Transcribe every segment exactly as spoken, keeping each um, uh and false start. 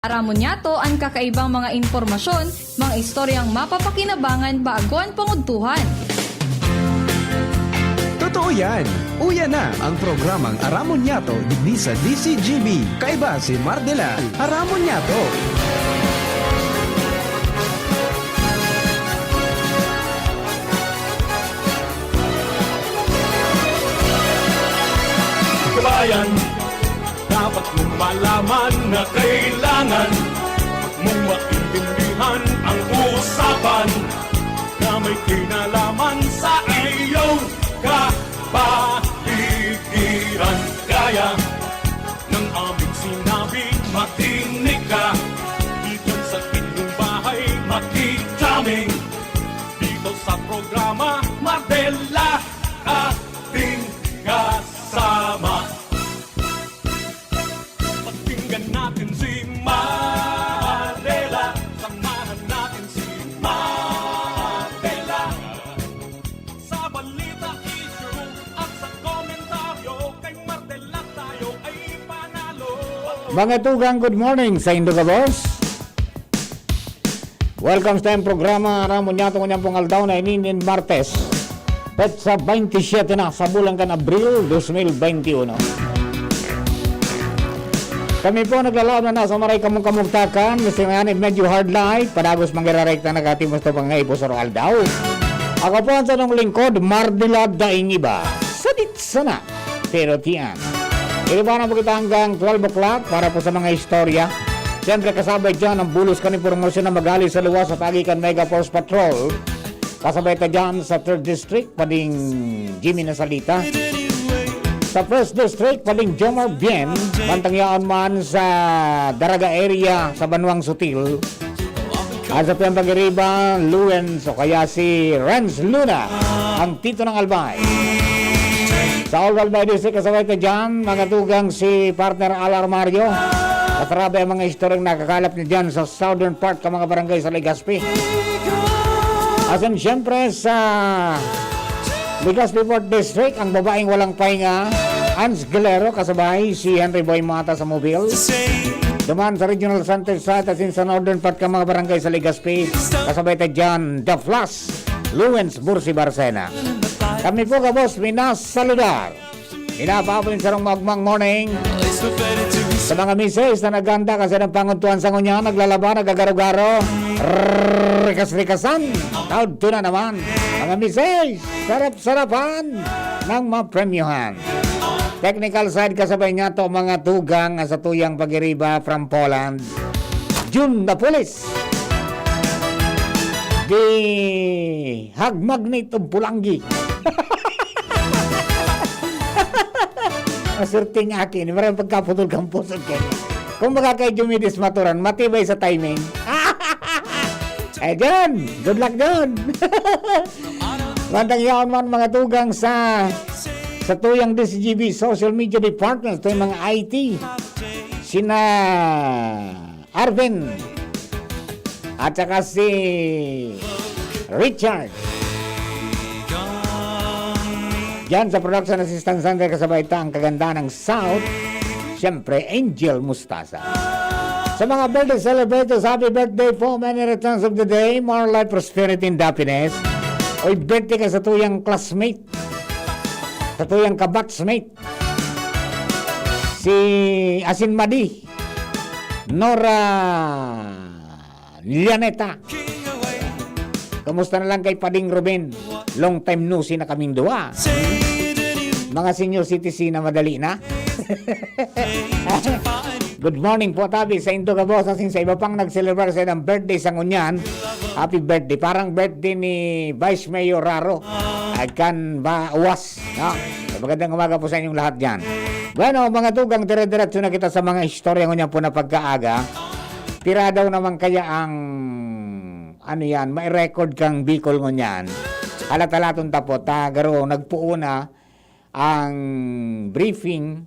Aramon niyato an kakaibang mga impormasyon, mga istoryang mapapakinabangan bago an pangudtuhan. Totoo yan! Uya na ang programang Aramon Niyato digdi sa D C G B. Kaiba si Mardela. Aramon Niyato! Kabayan, dapat mong malaman na kailangan mong maintindihan ang usapan na may kinalaman sa iyong kapaligiran. Kaya ng aming sinabi, makinig ka. Dito sa inyong bahay, makijamming. Dito sa programa, Mardela, ating kasama. Pakinggan natin si Mardela. Samahan natin si Mardela. Sa balita, issue, at sa komentaryo, kay Mardela tayo ay panalo. Mga tugang, good morning sa indo gabos. Welcome sa tayong programa, Aramon Niyato, ngunyan pong aldaw na ini nin Martes. Petsa twenty-seven na sa bulan kan Abril dos mil twenty-one. Kami po naglalaom na nasa maray kamong kamugtakan, Mister Nani, medyo hard life, padagos manggirarekta na kati musto pang nga ipusaro aldaw. Ako po ang tanong lingkod, Mardila Daing Iba. Sadit sana, pero tiyan. Iribanan po kita hanggang twelve o'clock para po sa mga istorya. Siyempre, kasabay dyan ang bulos kan impormasyon na magali sa luwas at agi kan Mega Force Patrol. Kasabay ta dyan sa third District, pading Jimmy Nasalita. Sa first District, pading Jomar Bien. Bantang yaon man sa Daraga area, sa Banwang Sutil. At sa tuyang pag-iriba, Luens o kaya si Renz Luna, ang Tito ng Albay. Sa Old Albay District, kasabay ta dyan, mga tugang si partner Al Armario. Kasarabi ang mga istoryang nakakalap niya dyan sa southern part ka mga barangay sa Legazpi. Asin siyempre sa Legazpi Fourth District, ang babaeng walang pahinga, Ans Galero, kasabay si Henry Boy Mata sa Mobile. Duman sa Regional Center Site asin sa Northern part ka mga barangay sa Legazpi, kasabay ta dyan, The Flash, Luens Bursi Barcena. Kami po, gabos, minasaludar. Inapaabot nin sarong magmang morning. Sa mga misis na naganda kasi ng panguntuan sa ngunya, naglalaba, nagagaro-garo, rikas-rikasan, taod to na naman. Mga misis, sarap-sarapan ng mapremyohan. Technical side kasabay niya to, mga tugang sa tuyang pag-iriba from Poland. Jun Napoles. Di hagmag na itong pulanggi. Masurting akin, maraming pagkaputol kang puso, Kenny. Kung baga kay Jumidis Maturan, matibay sa timing. Eh, John! Good luck, John! Bandang yaon man, mga tugang sa sa tuyang D C G B Social Media Department, tuyang mga I T. Sina Arvin at saka si Richard. Diyan sa Production Assistance Center, kasabay ta ang kaganda ng South. Siyempre, Angel Mustasa. Sa mga birthday celebrators, happy birthday po. Many returns of the day. More life, prosperity, and happiness. Oy, birthday ka sa tuyang classmate. Sa tuyang kabatchmate. Si Asin Madi. Nora Lianeta. Kumusta na lang kay Pading Ruben? Long time no see na kaming duwa. Mga senior citizen na madali na. Good morning po, tabi, sa indo gabos asin sa iba pang nag-celebrate sa ilang birthday sa ngunyan. Happy birthday. Parang birthday ni Vice Mayor Raro. Ay kan ba, was. No? So, magandang umaga po sa inyong lahat dyan. Bueno, mga tugang, dire-diretso na kita sa mga istorya ngunyan po na pagkaaga. Pira daw naman kaya ang, ano yan, may record kang Bicol ngunyan. Halat-halaton ta po, ta, garo, nagpuo na ang briefing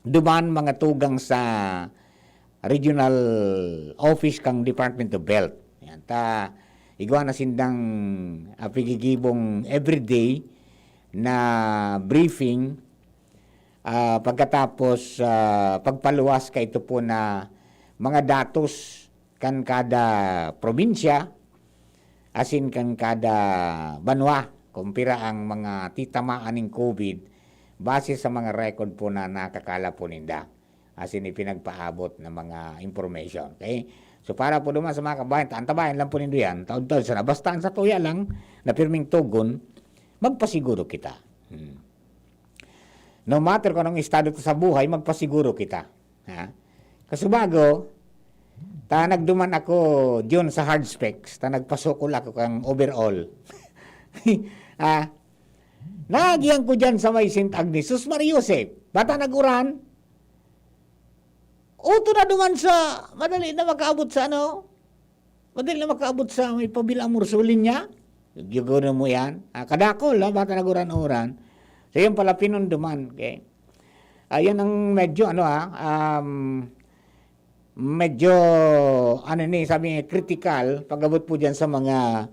duman mga tugang sa regional office kang Department of Health. Yan, ta, igwa na sindang ah, pigigibong everyday na briefing ah, pagkatapos ah, pagpaluwas ka ito po na mga datos kan kada probinsya, asin kan kada banwa, kung pira ang mga titamaan ning COVID, base sa mga record po na nakakalap po ninda, asin ipinagpaabot na mga information. Okay? So, para po duman sa mga kabayan, ta-, antabayan lang po nindo yan, taon-taon sana. Basta ang satuya lang na pirming tugon, magpasiguro kita. Hmm. No matter kung anong estado ta sa buhay, magpasiguro kita. Ha? Kasubago, ta nagduman ako diyon sa Hard Specs, ta nagpasukol ako kang overall. Ah, naagihan ko diyan sa may Saint Agnes, sus Maria Josep, bata nag-uran. Uto na duman sa, madali na makaabot sa ano, madali na makaabot sa may pabilang mursulin niya. Yugunan mo yan. Ah, kadakol, ha, bata nag-uran-uran. So, yun pala, pinunduman. Okay. Ayan ang medyo, ano, ha, um, medyo, ano ni, sabi nga, critical, pag-abot po dyan sa mga,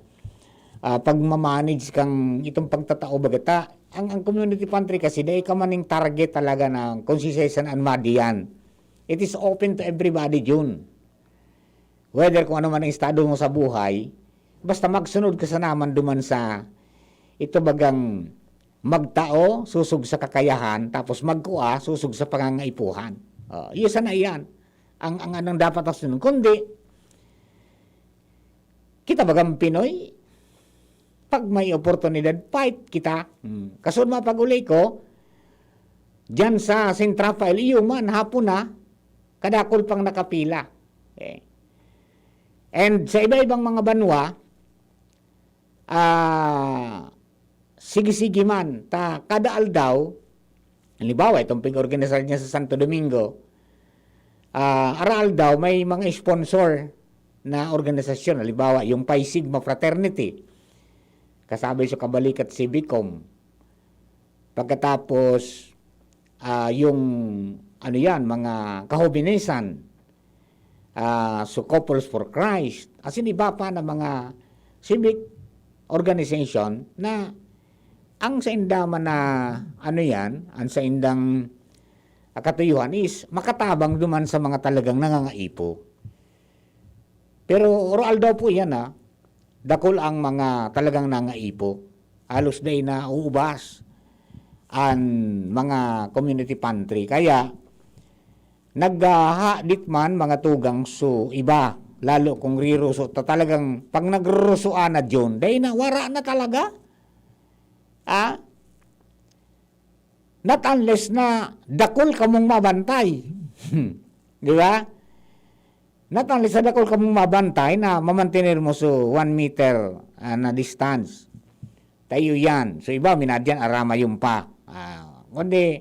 ah, pagmamanage kang itong pagtatao bagata. Ang, ang community pantry kasi, dai ka maning target talaga na kung si Sesan an madiyan. It is open to everybody, Jun. Whether kung ano man ang estado mo sa buhay, basta magsunod ka sana man duman sa ito bagang magtao, susog sa kakayahan, tapos magkua, susog sa pangangaipuhan. Oh, iyo sana iyan. Ang, ang anong dapat na sunod. Kundi, kita bagang Pinoy, pag may oportunidad, fight kita. Hmm. Kasunod mga pag-uli ko, diyan sa Saint Rafael, iyo man, hapon na, kadakol pang nakapila. Okay. And sa iba-ibang mga banwa, ah, sige-sige man, ta kada aldaw, halimbawa, itong pig-organisa niya sa Santo Domingo, ah, ara aldaw, may mga sponsor na organisasyon, halimbawa, yung Pi Sigma Fraternity, kasabi sa kabalikat, Civicom. Pagkatapos, ah, yung, ano yan, mga kahobinesan, ah, so Couples for Christ, asin iba pa na mga civic organization na ang sainda man na, ano yan, ang saindang, ah, katuyuhan is makatabang duman sa mga talagang nangangaipo. Pero oro aldaw po yan, ah, dakul ang mga talagang nangaipo. Halos dai na uubas an mga community pantry. Kaya, naghahadit man mga tugang so iba, lalo kung riruso ta talagang pag nagrurusoan na Jun, dai na, wara na talaga. Ah? Not unless na dakul kamong mabantay. Di ba? Not unless na dakul kamong mabantay na mamantener mo so one meter, ah, na distance. Tayo yan. So, iba, minadyan, arama yung pa. Ah, kundi,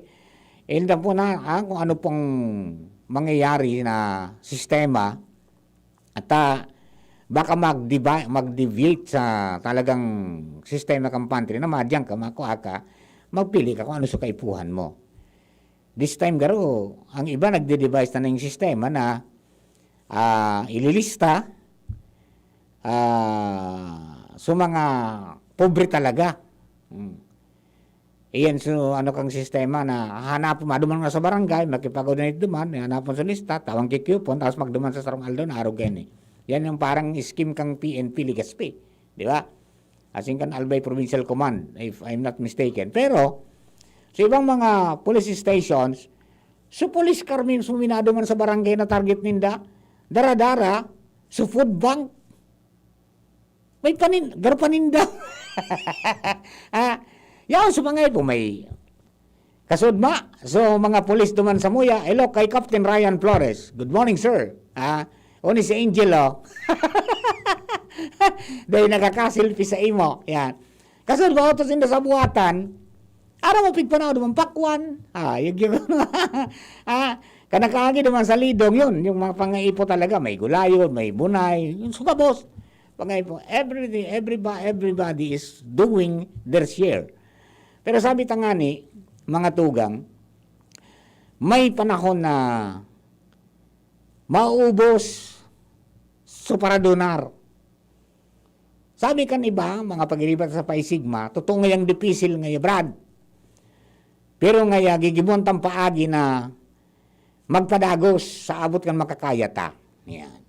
ilda po na, ah, kung ano pong mangyayari na sistema, at, ah, baka mag-divi-, mag-deviate sa talagang sistema kang pantry na madyan ka, makua ka, magpili ka kung ano sa kaipuhan mo. This time, garo, ang iba nagde-devise na ng sistema na, ah, ililista, ah, so mga pobre talaga. Hmm. Iyan so, ano kang sistema na hahanapon, maduman ka sa barangay, makipag-coordinate duman, hanapon sa lista, tawang ki-coupon, tapos magduman sa sarong aldaw na arog kaini. Yan yung parang scheme kang P N P Legazpi, di ba? Asin kan Albay Provincial Command, if I'm not mistaken. Pero, sa ibang mga police stations, so police car mismo minaduman sa barangay na target ninda, dara-dara, so food bank, may panin-, garo paninda. Ah, yaon sa mga ipo, may kasudma. So, mga pulis duman sa muya, hello kay Captain Ryan Flores. Good morning, sir. Ah, o ni si Angel, oh. Dahil nakakasilpi sa imo. Yan. Kasudma, otos inda sa buhatan. Aram mo, pigpanaw duman, pakwan. Ah, yun, yun. Ah, kanakaagi duman sa lidong, yun. Yung mga pangaipo talaga, may gulayon, may bunay, yung sugabos. Pangaipo, everything, everyba-, everybody is doing their share. Pero sabi ta ngani, mga tugang, may panahon na maubos so paradonar. Sabi kan iba, mga pagiribat sa Pi Sigma, totoo ngayang dipisil ngaya, Brad. Pero ngaya, gigibuan tang paagi na magpadagos sa abot kan makakaya ta. Yan.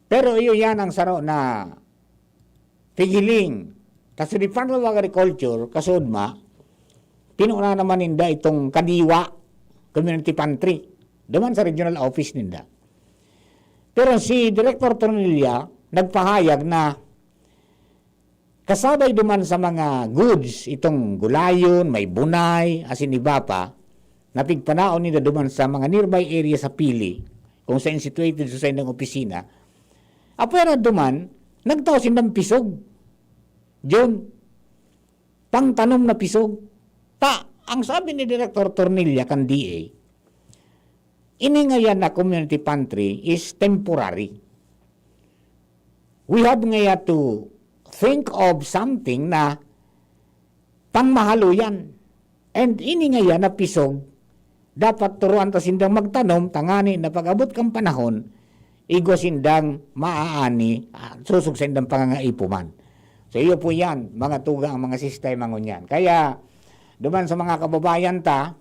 Pero iyo yan ang saro na pighiling. Ta sa Department of Agriculture, kasudma, pinuna naman ninda itong Kadiwa Community Pantry. Duman sa regional office ninda. Pero si Director Tornilla nagpahayag na kasabay duman sa mga goods, itong gulayon, may bunay, asin iba pa, na pigpanaon ninda duman sa mga nearby area sa Pili, kung saan situated sa saindang opisina, apwera duman, nagtao sindang pisog. Diyon, pangtanom na pisog. Ta, ang sabi ni Director Tornilla kan D A, ini ngayan na community pantry is temporary. We have ngaya to think of something na pangmahaloyan. And ini ngaya na pisog, dapat turuan ta sindang magtanom, tangani na pag-abot kan panahon, igwa sindang maaani, ah, sosog sa indang pangangaipo man. So, iyo po yan, mga tugang, mga sistema ngunyan. Kaya, duman sa mga kababayan ta,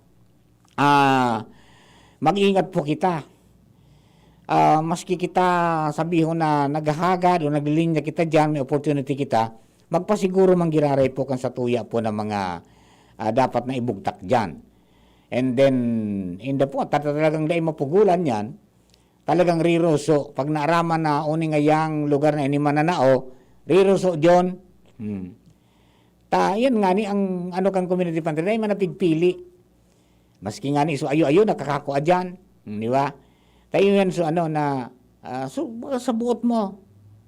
ah, mag-ingat po kita. Ah, maski kita sabihon na naghahagad o naglilinya kita diyan, may opportunity kita, magpasiguro man giraray po kan satuya po ng mga, ah, dapat na ibugtak diyan. And then, inda po, ta-, talagang dai mapugulan yan, talagang riruso. Pag naaraman na uning ayang lugar na ini mananao, riruso diyon. Hmm. Ta, yan nga ni ang ano kan community pantry, dai man napigpili. Maski nga ni, so, ayo-ayo, nakakakua diyan. Hmm, di ba? Tayo yan, so, ano, na, ah, so, baka sa buot mo.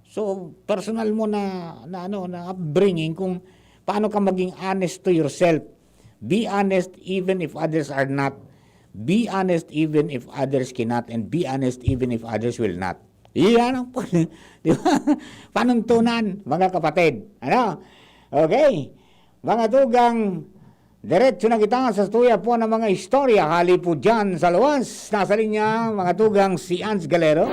So, personal mo na, na, ano, na upbringing, kung paano ka maging honest to yourself. Be honest even if others are not. Be honest even if others cannot. And be honest even if others will not. Iyan ang, di ba? Panuntunan, mga kapatid. Ano? Okay. Mga tugang, diretso na kita sa tuya po ng mga istorya. Hali po dyan sa luwas. Nasa linya, mga tugang, si Ans Galero.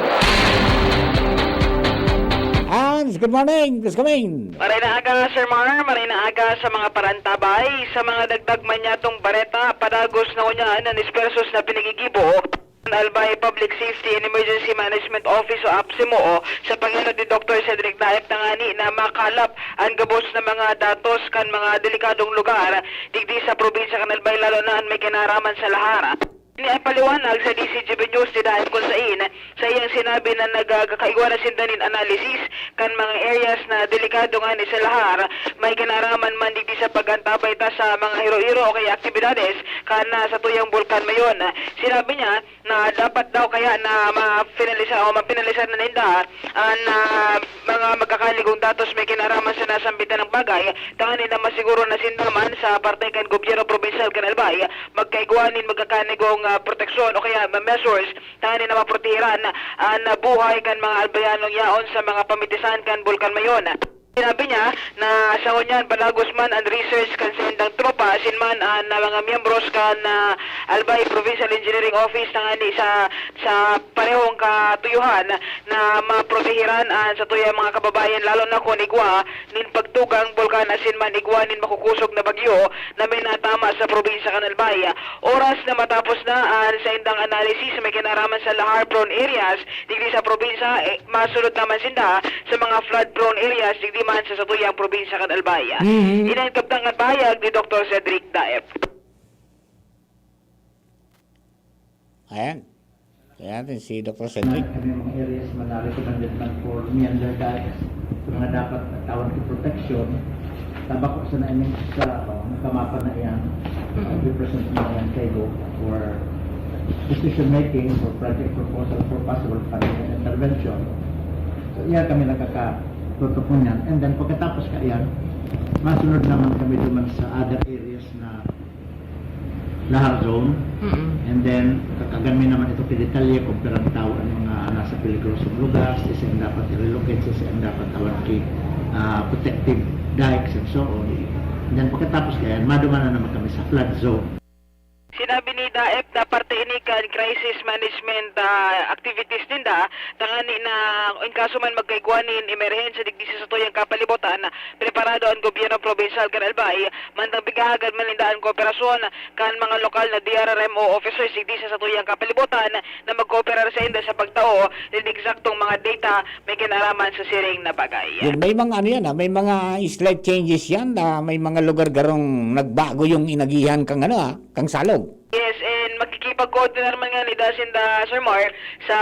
Ans, good morning. Please come in. Maray na aga, Sir Mar. Maray na aga sa mga parantabay. Sa mga dagdag man yatong bareta, padagos na unya an esfuerzos na pinigigibo. Albay Public Safety and Emergency Management Office o APSEMO sa pangenot ni Doktor Cedric Daep tangani na makalap an gabos na mga datos kan mga delikadong lugar digdi sa probinsya kan Albay, lalo na an may kinaraman sa lahar. Ini ang paliwanag sa D C G B News ni Daep, kun sain sa iyang sinabi na nagkakaigwa na sinda nin analysis kan mga areas na delikado ngani sa lahar, may kinaraman man digdi sa pag-antabay ta sa mga hiro-hiro o kaya aktibidades kan, ah, satuyang Bulkan Mayon. Sinabi niya, na dapat daw kaya na mafinalisa o mapinalisa na ninda an, ah, mga magkakanigong datos may kinaraman sa nasambitan ng bagay, tanganing na masiguro na sinda man sa parte kan gobyerno probinsyal kan Albay magkaigwa nin magkakanigong, ah, proteksyon o kaya ma-, measures tanganing na maprotehiran an, ah, buhay kan mga Albayanong yaon sa mga pamitisan kan Bulkan Mayon. Sinabi niya na sa ngunyan padagos man an research kan saindang tropa asin man an, ah, mga miyembros kan, ah, Albay Provincial Engineering Office tangani sa, sa parehong katuyohan na maprotehiran an satuyang mga kababayan, lalo na kun igwa nin pagtugang bulkan asin man igwa nin makukusog na bagyo na may natama sa probinsya kan Albay. Oras na matapos na an saindang analysis may kinaraman sa lahar-prone areas, digdi sa probinsya, eh, masunod naman sinda sa mga flood-prone areas digdi man sa satuyang probinsya kan Albay. Mhm. Ini an kabtangan pahayag ni Doktor Cedric Daep. Ayan. Kaya natin si Doktor Cedric. Kami mga areas man na recommended man for meander dikes, mga dapat tawag ko protection, tabako sa na ining sa, oh, nakamapa na yan, uh, represent na yan kay Go for decision making for project proposal for possible funding and intervention. So, iya kami nakakatutok niyan. And then, pagkatapos ka yan, masunod naman kami duman sa other areas na lahar zone. Mm. And then, kakagan mi naman ito kidetalye kung pirang tawo ang mga nasa peligrosong lugar, sisay ang dapat i-relocate, sisay ang dapat awan ki, ah, protective dikes and so on. And then, pagkatapos kaya, maduman na naman kami sa flood zone. Sinabi ni Daep na parte ini kan crisis management, ah, activities ninda, tangani na in kaso man magkaigwa nin emerhensya digdi sa satuyang kapalibutan, preparado an gobyerno probinsyal kan Albay, mantang pighahagad man ninda an kooperasyon kan mga lokal na D R R M O officers digdi sa satuyang kapalibutan na magkooperar sainda sa pagtao nin eksaktong mga data may kinaraman sa siring na bagay. Yun, may mga ano yan, ah, may mga slight changes yan, ah, may mga lugar garong nagbago yung inagihan kang ano, ah, kang salog. Yes, and makikipag-coordinate man nga ni Dasinda, Sir Mar, sa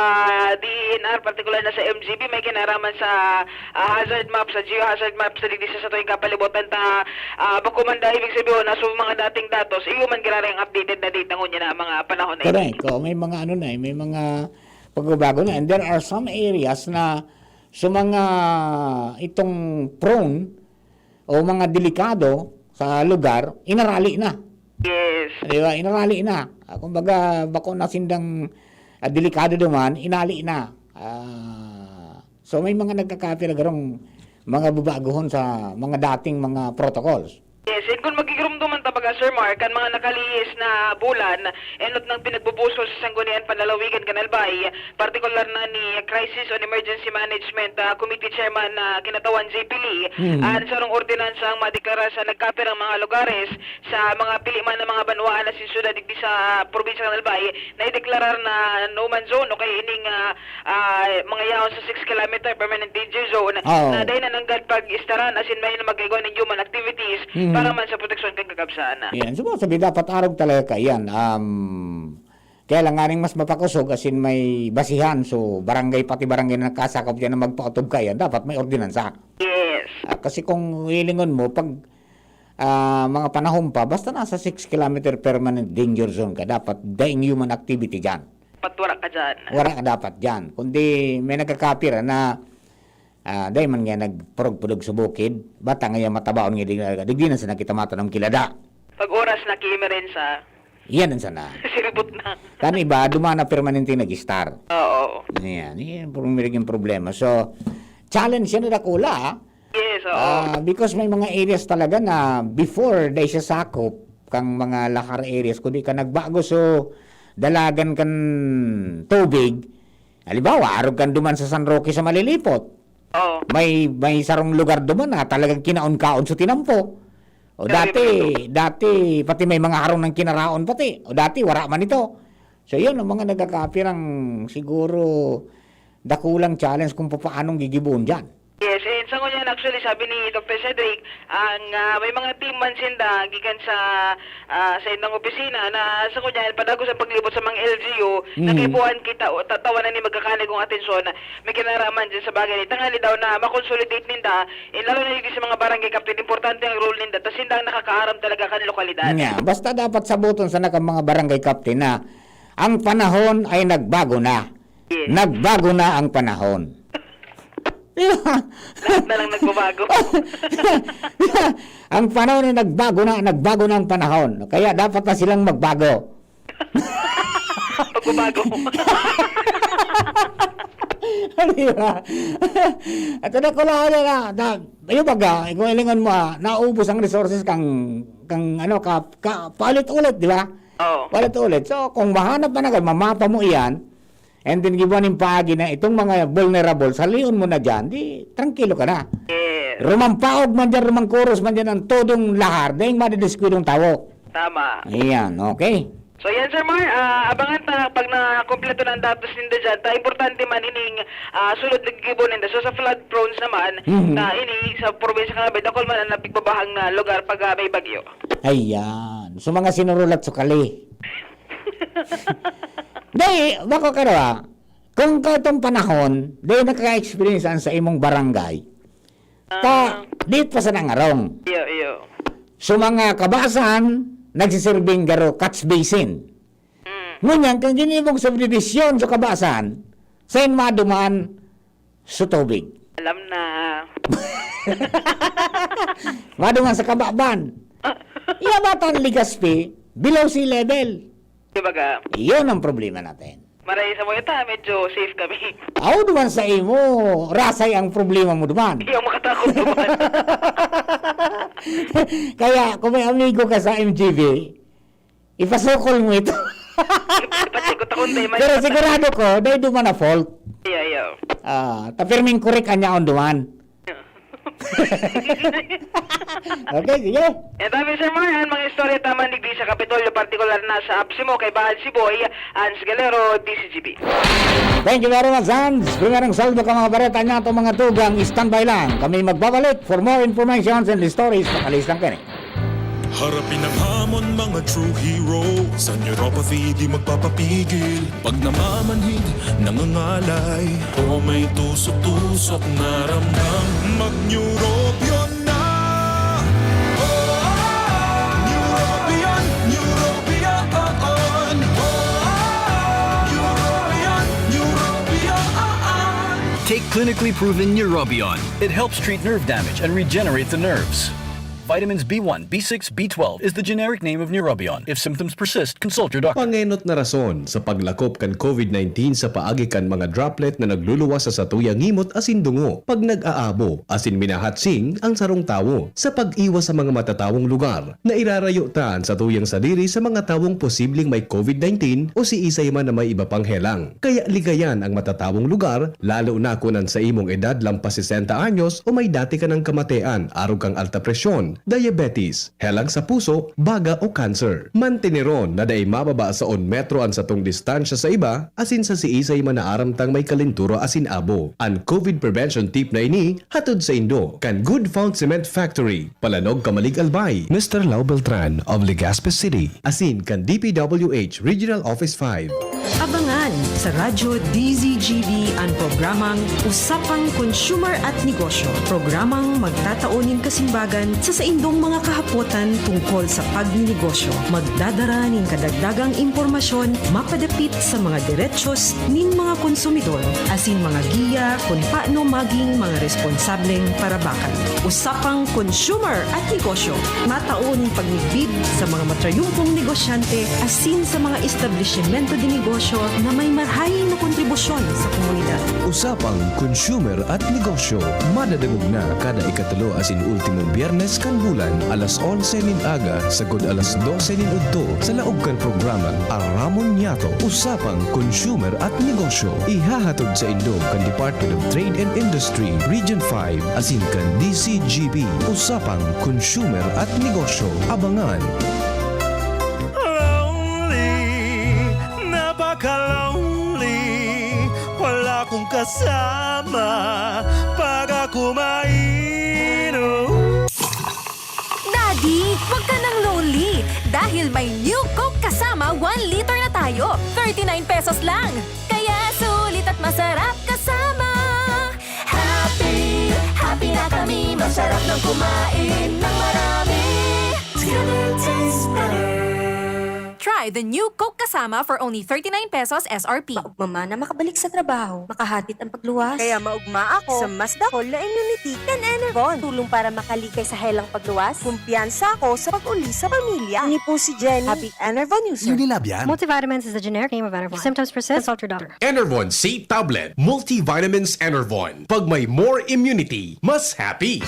D E N R, partikular na sa M G B, may kinaraman sa, ah, hazard map, sa geohazard map, sa digdi sa satuyang kapalibutan ta, ah, bako man da, ibig sabihin, na sa mga dating datos, iyo man giraray ang updated na data ngunyan na mga panahon na ini. Correct. Oo, may mga ano na eh, may mga pagbabago na. And there are some areas na sa mga itong prone o mga delikado sa lugar, inarali na. Yes. Di ba? Inarali na. Ah, kumbaga, bako na sindang, ah, delikado duman, inali na. Ah, so, may mga nagkakapira garong mga babagohon sa mga dating mga protocols. Yes, and kung magigirumduman ta baga, Sir Mark, kan mga nakalihis na bulan, enot nang pinagbubusol sa Sanggunian Panlalawigan kan Albay, partikular na ni Crisis on Emergency Management, ah, Committee Chairman na kinatawan J P Lee, Mhm. an sarong ordinansang madeklara sa nagkapirang mga lugares sa mga pili man na mga banwaan asin syudad digdi sa probinsya kan Albay, naideklarar na no man zone o kaya ining, ah, ah, mga yaon sa six kilometer permanent danger zone Oo. na dai na nanggad pag-istaran asin may na mag-igwa nin human activities Mhm. para man sa proteksyon kan kakabsaan. Yan. So, sabi, dapat arog talaga kaiyan. Um, kaya lang nga ning mas mapakosog, asin may basihan. So, barangay, pati barangay na nakasakop diyan na magpaotob kaiyan, dapat may ordinansa. Yes. Ah, kasi kung hilingon mo, pag, ah, mga panahon pa, basta nasa six kilometer permanent danger zone ka, dapat daing human activity diyan. Dapat wala ka diyan. Wala ka dapat diyan. Kundi may nagkakapira na, ah, dai man nga nagpurog-purog sa bukid, bata nga yan matabaon nga di, digdi na sana kita matanom kilada. Pag oras na kimerensa, Yan ang sana. siribot na. Kan iba, dumana permanente nag-star. Oo. Yan, yan ang puro miriging problema. So, challenge yan na dakula, ah. Yes, oo. Ah, because may mga areas talaga na before, dai siya sakop kang mga lahar areas, kundi ka nagbago, so, dalagan kan tubig. Halimbawa, arog kan duman sa San Roque sa Malilipot. Oo. May, may sarong lugar duman na talagang kinaon-kaon sa tinampo. O Grabe dati, naman ito. dati, pati may mga harong ng kinaraon pati. O dati, wala man ito. So, yun, ang mga nagkakapirang siguro dakulang challenge kung papaanong gigibohon dyan. Yes, and sa ngunyan, actually, sabi ni Doctor Cedric, ang, ah, may mga team man sinda gikan sa, ah, sa indang opisina na sa ngunyan, padagos ang paglibot sa mga L G U na Mm. kaipuhan kita o tatawanan ni magkakanigong atensyon na may kinaraman dyan sa bagay na tangani daw na makonsolidate ninda, eh, lalo na yung sa mga barangay captain, importante ang role ninda, tas sinda ang nakakaaram talaga kan lokalidad. Nga, basta dapat sabuton sana kan mga barangay captain na ang panahon ay nagbago na. Yes. Nagbago na ang panahon. Di ba? Lahat na lang nagbabago. Ang panahon ay nagbago na, nagbago na ang panahon. Kaya dapat na silang magbago. Pagbabago. Di ba? At ano ko lang, ano na, na, yung baga, kung ilingon mo, ah, naubos ang resources kang, kang, ano, ka, ka, paulit-ulit, di ba? Oo. Paulit-ulit. So, kung mahanap man agad, mamapa mo iyan, and then gibuhan nin paagi na itong mga vulnerable, salion mo na dyan, di, trangkilo ka na. Yes. Rumampaog man dyan, rumangkuros man dyan ang todong lahar, daing madidiskwidong tawo. Tama. Ayan, okay. So, yan, Sir Mar, ah, abangan ta pag nakumpleto na ang datos ninda dyan. Ta, importante man ining, ah, sulod na gibo ninda. So, sa flood prones naman, Mhm. na ini sa probinsya kan Albay, dakul man ang napigbabahang na lugar pag, ah, may bagyo. Ayan. So, mga sinurulat sukali. Dai, bako ka raw, ah. Kung kaitong panahon, dai nakaka-experience an sa imong barangay, ta, Ah. dit pa sa nangarong. Iyo, iyo. So, mga kabasan, nagsisirbing garo catch basin. Mm. Ngunyan, kang ginibong subdivision sa kabasan, sain maduman sa tubig. Alam na. Maduman sa kababan. Iya ba tan Legazpi, below sea level? Di ba ka? Iyon ang problema natin. Maray sa mga ta, medyo safe kami. Aw, duman sa imo, rasay ang problema mo duman. Hindi ako makatakot duman. Kaya, kung may amigo ka sa M G B, Ipasukol mo ito. Ipacheck ko ta kung dai may Pero sigurado ko, dai duman na fault. Iya, iya. Ah, ta pirming correct an yaon duman. Okay, sige. Yan tabi, Sir Marhan, mga istorya taman digdi sa Kapitolyo, partikular na sa Apsimo, kay Bahad Siboy, Hans Galero, D C G B. Thank you very much, Hans. Primerong saldo ka mga bareta niya itong mga tugang. Standby lang. Kami magbabalik for more informations and stories. Pakalis lang kini. Harapin ang hamon, mga true heroes. Ang neuropathy di magpapapigil. Pag namamanhid, nangangalay, o may tusok-tusok na ramdam, mag-Neurobion na! Oh, Neurobion, Neurobion, oh, oh. Neurobion, Neurobion, oh, oh. Take clinically proven Neurobion. It helps treat nerve damage and regenerate the nerves. Vitamins B one, B six, B twelve is the generic name of Neurobion. If symptoms persist, consult your doctor. Pangenot na rason sa paglakop kan COVID nineteen sa paagi kan mga droplet na nagluluwas sa satuyang ngimot asin dungo pag nag-aabo asin minahatsing ang sarong tawo. Sa pag-iwas sa mga matatawong lugar, nairarayo ta an satuyang sadiri sa mga tawong posibleng may COVID nineteen o siisay man na may iba pang helang. Kaya ligayan ang matatawong lugar, lalo na kun an sa imong edad lampas sesenta anyos o may dati ka nang kamatean, arog kang alta presyon, diabetes, helang sa puso, baga o cancer. Manteneron na dai mababa sa un metro an satong distansya sa iba, asin sa siisay man na aram tang may kalentura asin abo. An COVID prevention tip na ini hatod saindo kan Good Found Cement Factory, Palanog, Camalig, Albay, Mister Lau Beltran of Legazpi City, asin kan D P W H Regional Office five. Abangan sa Radyo D Z G B an programang Usapang Consumer at Negosyo, programang magtatao nin kasimbagan sa saindong mga kahapotan tungkol sa pagninegosyo. Magdadara nin kadagdagang impormasyon mapadapit sa mga derechos nin mga konsumidor asin mga giya kun paano maging mga responsableng parabakan. Usapang Consumer at Negosyo, matao nin pagmidbid sa mga matrayumpong negosyante asin sa mga establisimento de negosyo na may marahay na kontribusyon sa komunidad. Usapang Consumer at Negosyo, madadangog na kada ikatulo asin ultimong Biyernes kan bulan, alas onse nin aga sagkod alas dose nin udto, sa laog kan programang Aramon Niyato, Usapang Consumer at Negosyo. Ihahatod saindo kan Department of Trade and Industry, Region five, asin kan D C G B, Usapang Consumer at Negosyo. Abangan! Lonely, napaka-lonely, wala akong kasama pag ako mainom. Daddy, wag ka nang lonely dahil may New Coke Kasama one liter na tayo. Thirty-nine pesos lang. Kaya sulit at masarap kasama. Happy, happy na kami. Masarap ng kumain ng marami. Together tastes better. Try the New Coke Kasama for only thirty-nine pesos S R P. Maugma man na makabalik sa trabaho, makahatid ang pagluwas. Kaya maugma ako sa mas dakul na immunity kan Enervon. Tulong para makalikay sa helang pagluwas. Kumpiyansa ako sa pag-uli sa pamilya. Ini po si Jenny. Happy Enervon user. Unilab yan. Multivitamins is the generic name of Enervon. If symptoms persist, consult your doctor. Enervon C Tablet. Multivitamins Enervon. Pag may more immunity, mas happy.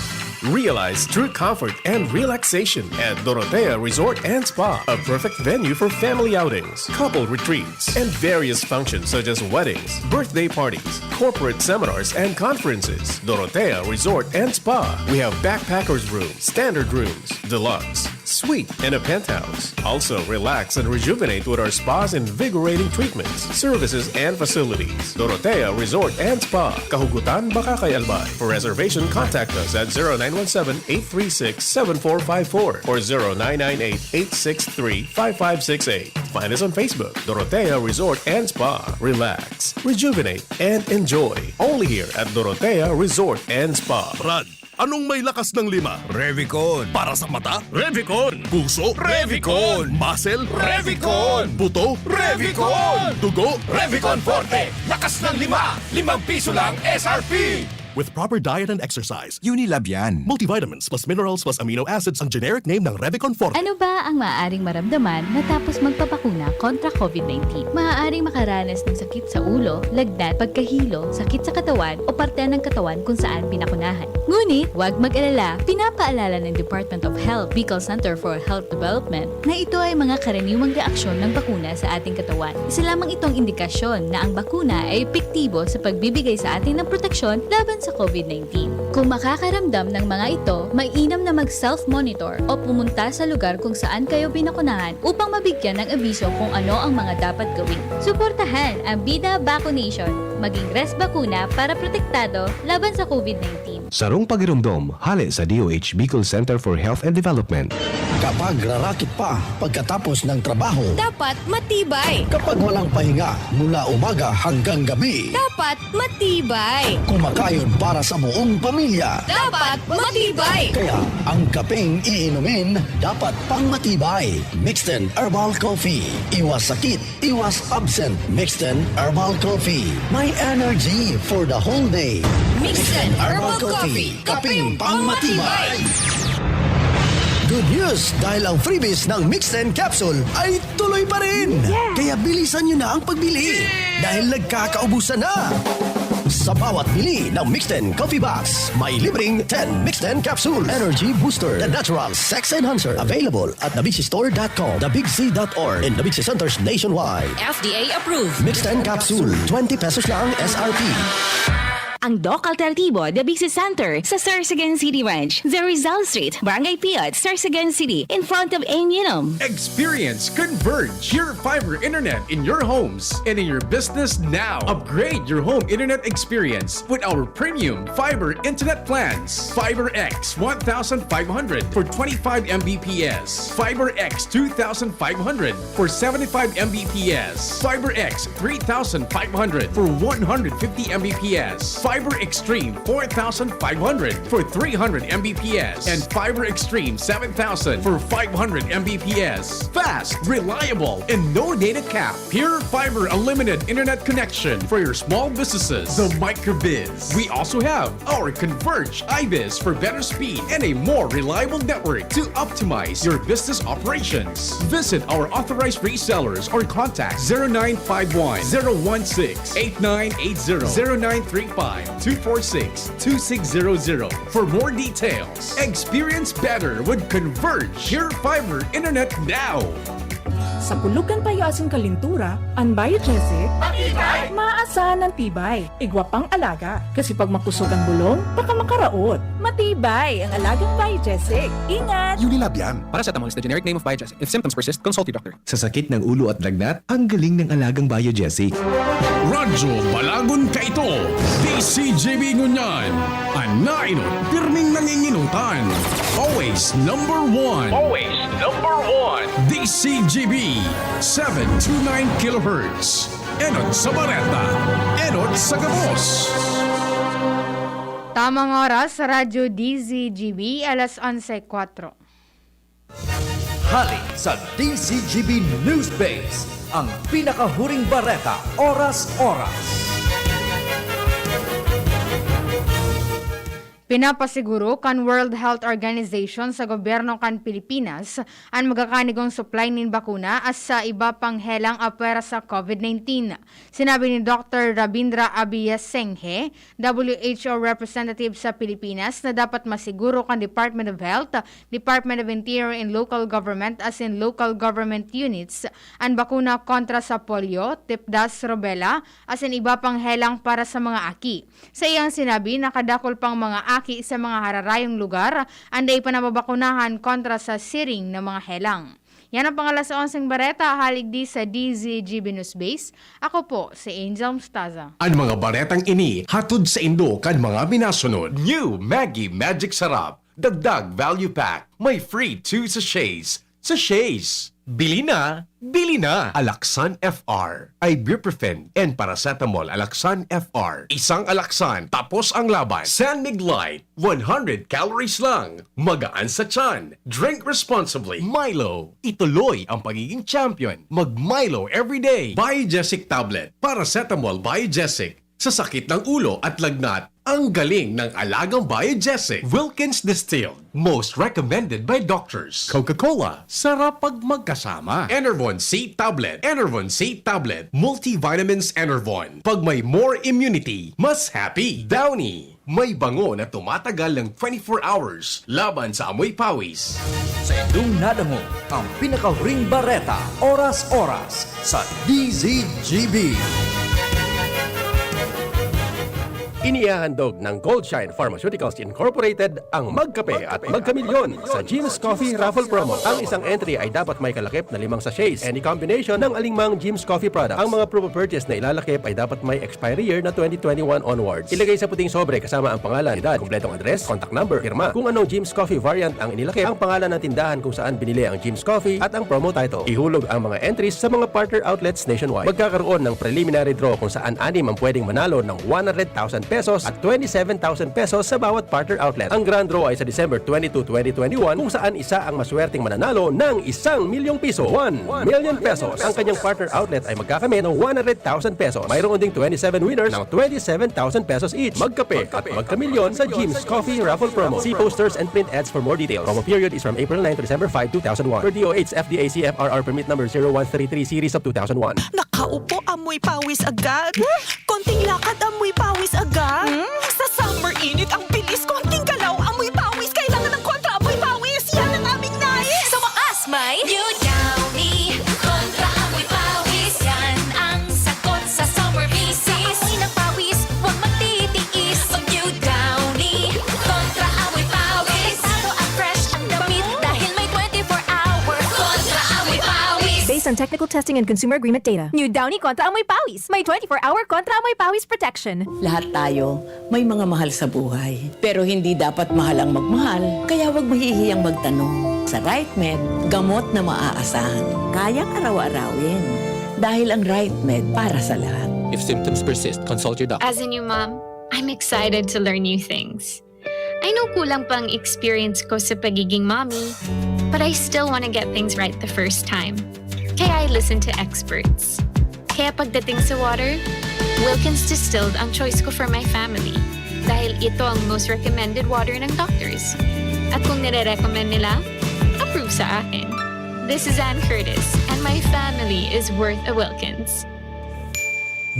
Realize true comfort and relaxation at Dorotea Resort and Spa, a perfect venue for family outings, couple retreats, and various functions such as weddings, birthday parties, corporate seminars, and conferences. Dorotea Resort and Spa. We have backpackers room, standard rooms, deluxe, suite, and a penthouse. Also, relax and rejuvenate with our spa's invigorating treatments, services, and facilities. Dorotea Resort and Spa, Kahugutan, Bacacay, Albay. For reservation, contact us at zero nine one seven, eight three six, seven four five four or zero nine nine eight, eight six three, five five six eight. Find us on Facebook, Dorotea Resort and Spa. Relax, rejuvenate, and enjoy. Only here at Dorotea Resort and Spa. Brad, anong may lakas ng lima? Revicon. Para sa mata? Revicon. Puso? Revicon. Muscle? Revicon. Buto? Revicon. Dugo? Revicon Forte. Lakas ng lima. Limang piso lang S R P. With proper diet and exercise, Unilab yan. Multivitamins plus minerals plus amino acids ang generic name ng Revicon Forte. Ano ba ang maaaring maramdaman matapos magpabakuna kontra COVID nineteen? Maaaring makaranas ng sakit sa ulo, lagnat, pagkahilo, sakit sa katawan o parte ng katawan kung saan pinakunahan. Ngunit, huwag mag-alala, pinapaalala ng Department of Health, Bicol Center for Health Development, na ito ay mga karaniwang reaksyon ng bakuna sa ating katawan. Isa lamang itong indikasyon na ang bakuna ay epektibo sa pagbibigay sa atin ng proteksyon laban sa COVID nineteen. Kung makakaramdam ng mga ito, mainam na mag-self-monitor o pumunta sa lugar kung saan kayo binakunahan upang mabigyan ng abiso kung ano ang mga dapat gawin. Suportahan ang Bida Vaccination. Maging res bakuna para protektado laban sa COVID nineteen. Sarong pagiromdom, hale sa D O H Bicol Center for Health and Development. Kapag rarakit pa pagkatapos ng trabaho, Dapat matibay. Kapag walang pahinga mula umaga hanggang gabi, Dapat matibay. Kumakayod para sa buong pamilya. Dapat matibay. Kaya ang kapeng iinumin dapat pang matibay. Mixten Herbal Coffee. Iwas sakit, iwas absent. Mixten Herbal Coffee. May energy for the whole day. Mixten Herbal Coffee. Kapeng pangmatibay. Good news! Dahil ang freebies ng Mixten Capsule ay tuloy pa rin! Kaya bilisan nyo na ang pagbili dahil nagkakaubusan na! Sa bawat bili ng Mixten Coffee Box, may libreng ten Mixten Capsule Energy Booster, the natural sex enhancer. Available at the big c store dot com, the big c dot org, and the big c centers nationwide. F D A approved. Mixten Capsule, twenty pesos lang S R P. Ang Doc Alternativo, the Big C Center, sa Sorsogon City Ranch, the Rizal Street, Barangay Piot, Sorsogon City, in front of Aim Yunum. Experience Converge, your fiber internet in your homes and in your business now. Upgrade your home internet experience with our premium fiber internet plans. Fiber X one thousand five hundred for twenty-five M B P S, Fiber X two thousand five hundred for seventy-five M B P S, Fiber X three thousand five hundred for one hundred fifty M B P S, Fiber Extreme four thousand five hundred for three hundred M B P S, and Fiber Extreme seven thousand for five hundred M B P S. Fast, reliable, and no data cap. Pure Fiber Unlimited Internet Connection for your small businesses. The Microbiz. We also have our Converge Ibis for better speed and a more reliable network to optimize your business operations. Visit our authorized resellers or contact zero nine five one, zero one six, eight nine eight zero, zero nine three five, two four six, two six zero zero for more details. Experience better with Converge, your fiber internet now. Sa kulog kan payo asin kalintura, an Biogesic, Matibay! Maasahan an tibay. Igwa pang alaga, kasi pag makusog ang bulong, baka makaraot. Matibay ang alagang Biogesic. Ingat! Unilab yan. Paracetamol is the generic name of Biogesic. If symptoms persist, consult your doctor. Sa sakit ng ulo at lagnat, ang galing ng alagang Biogesic. Radyo Balagon Kaito, D C G B ngunyan. An nainot, pirming nanginginutan. Always number one. Always number one. D C G B, seven two nine kilohertz. Enot sa bareta, enot sa gabos. Tamang oras sa Radyo D Z G B, alas onse kwatro. Hali sa D Z G B News Base, ang pinakahuring bareta, oras-oras. Pinapasiguro kan World Health Organization sa gobyerno kan Pilipinas an magakanigong supply nin bakuna at sa iba pang helang apwera sa COVID nineteen. Sinabi ni Doktor Rabindra Abeyasinghe, W H O representative sa Pilipinas, na dapat masiguro kan Department of Health, Department of Interior and Local Government asin local government units an bakuna kontra sa polio, tipdas, rubella, asin iba pang helang para sa mga aki. Sa iyang sinabi, nakadakul pang mga aki sa mga hararayong lugar an dai pa nababakunahan kontra sa siring na mga helang. Yan ang pang-alas onseng bareta, hali digdi sa D Z G B News Base. Ako po si Angel Mostaza. An mga baretang ini hatod saindo kan mga minasunod. New Maggi Magic Sarap, dagdag value pack, may free two sachets. Sachets! Bili na! Bili na! Alaxan F R, ibuprofen, and paracetamol. Alaxan F R. Isang Alaxan, tapos ang laban. San Mig Light, one hundred calories lang. Magaan sa tiyan. Drink responsibly. Milo, ituloy ang pagiging champion. Mag Milo everyday. Biogesic tablet. Paracetamol Biogesic. Sa sakit ng ulo at lagnat, Ang galing ng alagang biogesic. Wilkins Distilled. Most recommended by doctors. Coca-Cola. Sarap pag magkasama. Enervon C Tablet. Enervon C Tablet. Multivitamins Enervon. Pag may more immunity, mas happy. Downy. May bango na tumatagal ng twenty-four hours laban sa amoy pawis. Sa inyong nadangog ang pinakahuring bareta, oras-oras, sa D Z G B. Inihahandog ng Goldshine Pharmaceuticals Incorporated ang Magkape at Magkamilyon sa Jim's Coffee Raffle Promo. Ang isang entry ay dapat may kalakip na limang sachets, any combination ng alingmang Jim's Coffee product. Ang mga proof of purchase na ilalakip ay dapat may expiry year na twenty twenty-one onwards. Ilagay sa puting sobre kasama ang pangalan, edad, kompletong address, contact number, pirma. Kung anong Jim's Coffee variant ang inilakip, ang pangalan ng tindahan kung saan binili ang Jim's Coffee at ang promo title. Ihulog ang mga entries sa mga partner outlets nationwide. Magkakaroon ng preliminary draw kung saan anim ang pwedeng manalo ng one hundred thousand pesos at twenty-seven thousand pesos sa bawat partner outlet. Ang grand draw ay sa December twenty-two, twenty twenty-one, kung saan isa ang maswerteng mananalo ng isang milyong piso, one million pesos. Ang kanyang partner outlet ay magkakamit ng one hundred thousand pesos. Mayroon ding twenty-seven winners ng twenty-seven thousand pesos each. Magkape at magkamilyon sa Jim's Coffee Raffle Promo. See posters and print ads for more details. Promo period is from April nine to December five, two thousand one. Per D O H F D A C F R R permit number zero one three three series of two thousand one. Nakaupo, amoy pawis agad. Konting lakad, amoy pawis agad. Hmm? Sa summer init, ang bilis. Konting galaw, amoy pawis. Kailangan ng kontra amoy pawis. Yan ang aming nais. Sa wakas, may New Downy. Kontra amoy pawis. Yan ang sagot sa summer visis. Sa amoy ng pawis, huwag magtitiis. Mag New Downy. Kontra amoy pawis. Delikado at fresh ang damit dahil may twenty-four hour kontra amoy pawis. Based on technical testing and consumer agreement data, New Downy Kontra Amoy Pawis. May twenty-four hour Kontra Amoy Pawis protection. Lahat tayo may mga mahal sa buhay. Pero hindi dapat mahal ang magmahal, kaya huwag mahihiyang magtanong. Sa RightMed, gamot na maaasahan. Kayang araw-arawin. Dahil ang RightMed para sa lahat. If symptoms persist, consult your doctor. As a new mom, I'm excited to learn new things. I know kulang pa ang experience ko sa pagiging mommy, but I still want to get things right the first time. Kaya I listen to experts. Kaya pagdating sa water, Wilkins Distilled ang choice ko for my family. Dahil ito ang most recommended water ng doctors. At kung nire-recommend nila, approve sa akin. This is Ann Curtis, and my family is worth a Wilkins.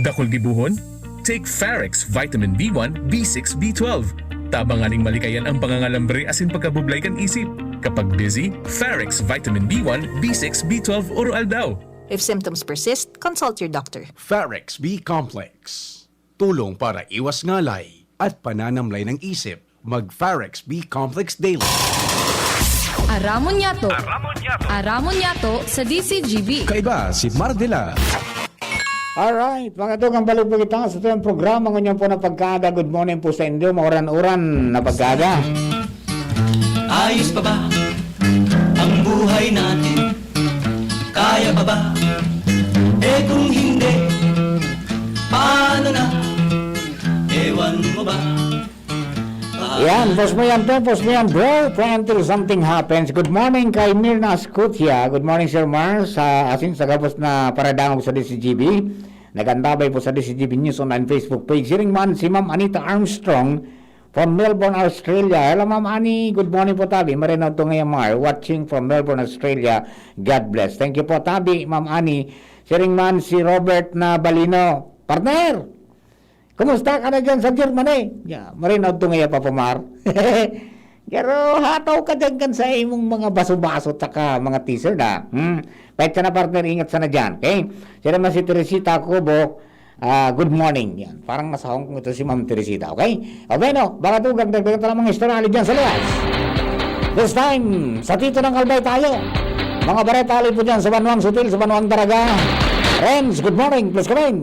Dakul gibohon? Take Farex Vitamin B one, B six, B twelve. Tabang nganing malikayan ang pangangalambre asin pagkabublay kan isip. Kapag busy, Farex Vitamin B one, B six, B twelve oro-aldaw. If symptoms persist, consult your doctor. Farex B Complex. Tulong para iwas ngalay at pananamlay ng isip. Mag Farex B Complex Daily. Aramon Yato. Aramon Yato sa D C G B. Kaiba si Mardela. Alright, mga tugang, balik po kita sa itong programa ngunyan po na pagkaaga. Good morning po sa inyo, mauran-uran na pagkaaga. Ayos pa ba ang buhay natin? Kaya pa ba? Eh, kung hindi, paano na? Ewan mo ba? Yan, post mo yan, Pep, post mo yan, bro. Pray until something happens. Good morning kay Mirna Ascutia. Good morning, Sir Mars. Sa asin sa gabos na paradangog sa D C G B. Nag-antabay po sa D C G B News Online Facebook page. Siring man si Ma'am Anita Armstrong from Melbourne, Australia. Hello, Ma'am Ani. Good morning po, tabi. Marinaw to ngayon, Mar. Watching from Melbourne, Australia. God bless. Thank you po, tabi, Ma'am Ani. Siring man si Robert na Balino. Partner! Kumusta ka na dyan sa Germany? Ya, marinaw to ngaya, Papa Mar. Pero hataw ka dyan kan sa imong mga baso-baso tsaka mga teaser na. Hmm? Pwede sana, partner, ingat sana dyan. Okay? Siya naman si Teresita Cubo. Ah, good morning. Yan. Parang nasa Hong Kong ito si Ma'am Teresita. Okay? O bueno, baka tugang dagdagan tayo ng mga istorya dyan sa luwas. This time, sa Tito ng Albay tayo. Mga bareta, ali po dyan sa Banwang Sutil, sa Banwang Daraga. Renz, good morning. Please come in.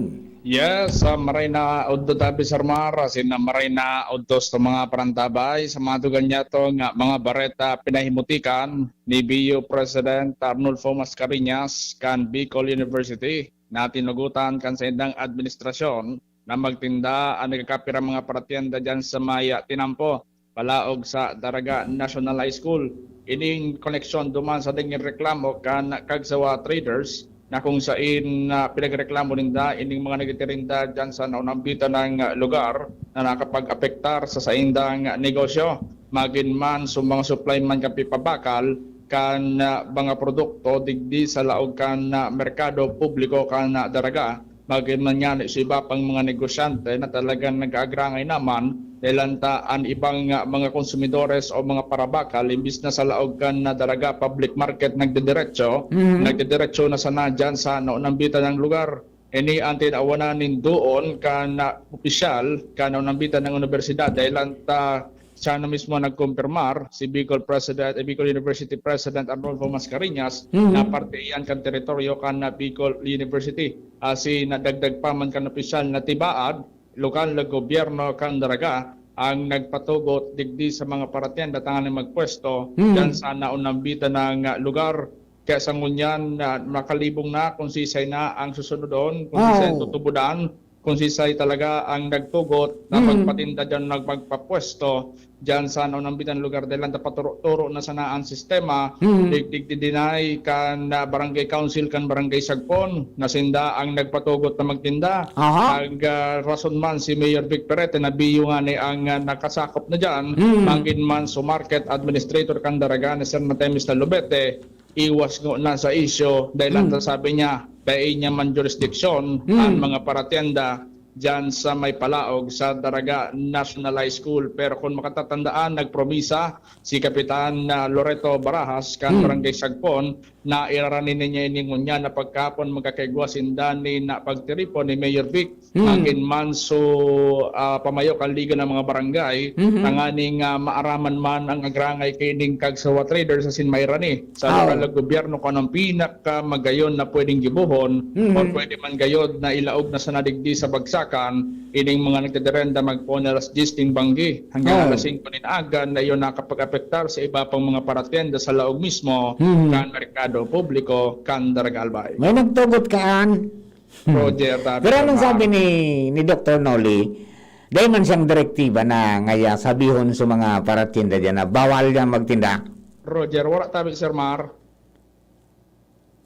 Yes, ah, maray na udto tabi, Sir Mar, asin na maray na udto sa mga parantabay, sa mga tugang niyato nga mga bareta pinahimutikan ni B U President Arnulfo Mascarenhas kan Bicol University na tinugutan kan saindang administrasyon na magtinda an nagkakapirang mga paratyenda diyan sa may, ah, tinampo palaog sa Daraga National High School. Ining koneksyon duman sa dingin reklamo kan Kagsawa Traders na kung sain, ah, pinagreklamo ninda ining mga nagtitirinda diyan sa naunambitan ng, ah, lugar na nakapag-apektar sa saindang negosyo, magin man sa mga supply man kan pipabakal kan, ah, mga produkto digdi sa laog kan, ah, merkado publiko kan, ah, Daraga, magin man ngani sa iba pang mga negosyante na talagang nag-aagrangay naman, dahil ta an ibang, ah, mga konsumidores o mga parabakal, imbis na sa laog kan, ah, Daraga Public Market nagdidiretso, Mhm. nagdidiretso na sana diyan sa naunambitan ng lugar. Ini an tinawanan nin doon kan, ah, opisyal kan naunambitan ng unibersidad, dahil ta siya na mismo nagkumpirmar, si Bicol President, eh, Bicol University President Arnulfo Mascareñas, Mhm. na parte iyan kan teritoryo kan, ah, Bicol University. Asin nadagdag pa man kan opisyal na tibaad, lokal na gobyerno kan Daraga ang nagpatugot digdi sa mga paratienda tanganing magpwesto Hmm. diyan sa naunambitan ng, ah, lugar. Kaya sa ngunyan, ah, makalibong na kung sisay na ang susunodon, kung sisay ang Wow. tutubudan, kung sisay talaga ang nagtugot na Hmm. magpatinda diyan, nag-, magpapwesto diyan sa naunambitan lugar. Dahil ang paturo-turo na sana ang sistema, Hmm. dig-, digdi-deny kan, ah, barangay council, kan barangay Sagpon, na sinda ang nagpatugot na magtinda. Aha. Nag, ah, rason man si Mayor Vic Perete na biyo ngani ang, ah, nakasakop na diyan, Hmm. magin man sa market administrator kan Daraga na Sir Matemis Talubete, iwas ngona sa isyu, dahil Hmm. ang sabi niya, dai niya man jurisdiksyon Hmm. ang mga paratienda diyan sa may palaog sa Daraga National High School. Pero kung makatatandaan, nagpromisa si Kapitan, ah, Loreto Barajas kan Hmm. Barangay Sagpon na irarani niya ini ngunyan na pagkahapon magkakaigwa sinda ni na pagtiripon ni Mayor Vic Hmm. Magin man so, ah, pamayo kan Liga ng mga Barangay, Mhm. tanganing, ah, maaraman man ang agrangay kaining kagsawa traders asin mairani sa Aw. lokal na gobyerno kung anong pinakamagayon na pwedeng gibohon Mhm. or pwede man gayod na ilaog na sana digdi sa bagsakan ining mga nagdededenda magpoon alas dyes nin banggi hanggang Aw. alas singko nin aga na iyon nakapag-apektar sa iba pang mga paratienda sa laog mismo Mhm. kan merkado publiko kan Daraga Albay. May nagtugot kaan? Roger, tabi Pero sa anong mga sabi ni, ni Doktor Noli? Dai man siyang direktiba na ngaya sabihon sa mga paratienda diyan na bawal diyan magtinda? Roger, wala tabi, Sir Mar.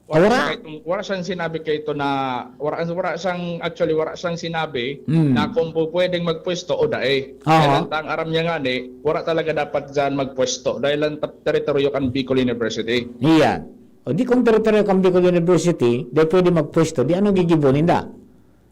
Ah, wala? Wala siya kaitong, wala siyang sinabi kaito na, wala, wala siyang, actually, wala siyang sinabi Hmm. na kung pu-, pwedeng magpwesto o dai. Aha. Kaya lang, ang aram niya ngani, wala talaga dapat diyan magpwesto dahil ang tap-, teritoryo kan Bicol University. Iyan. O di kung teritoryo kan Bicol University, di pwede magpwesto, di ano gigibo ninda?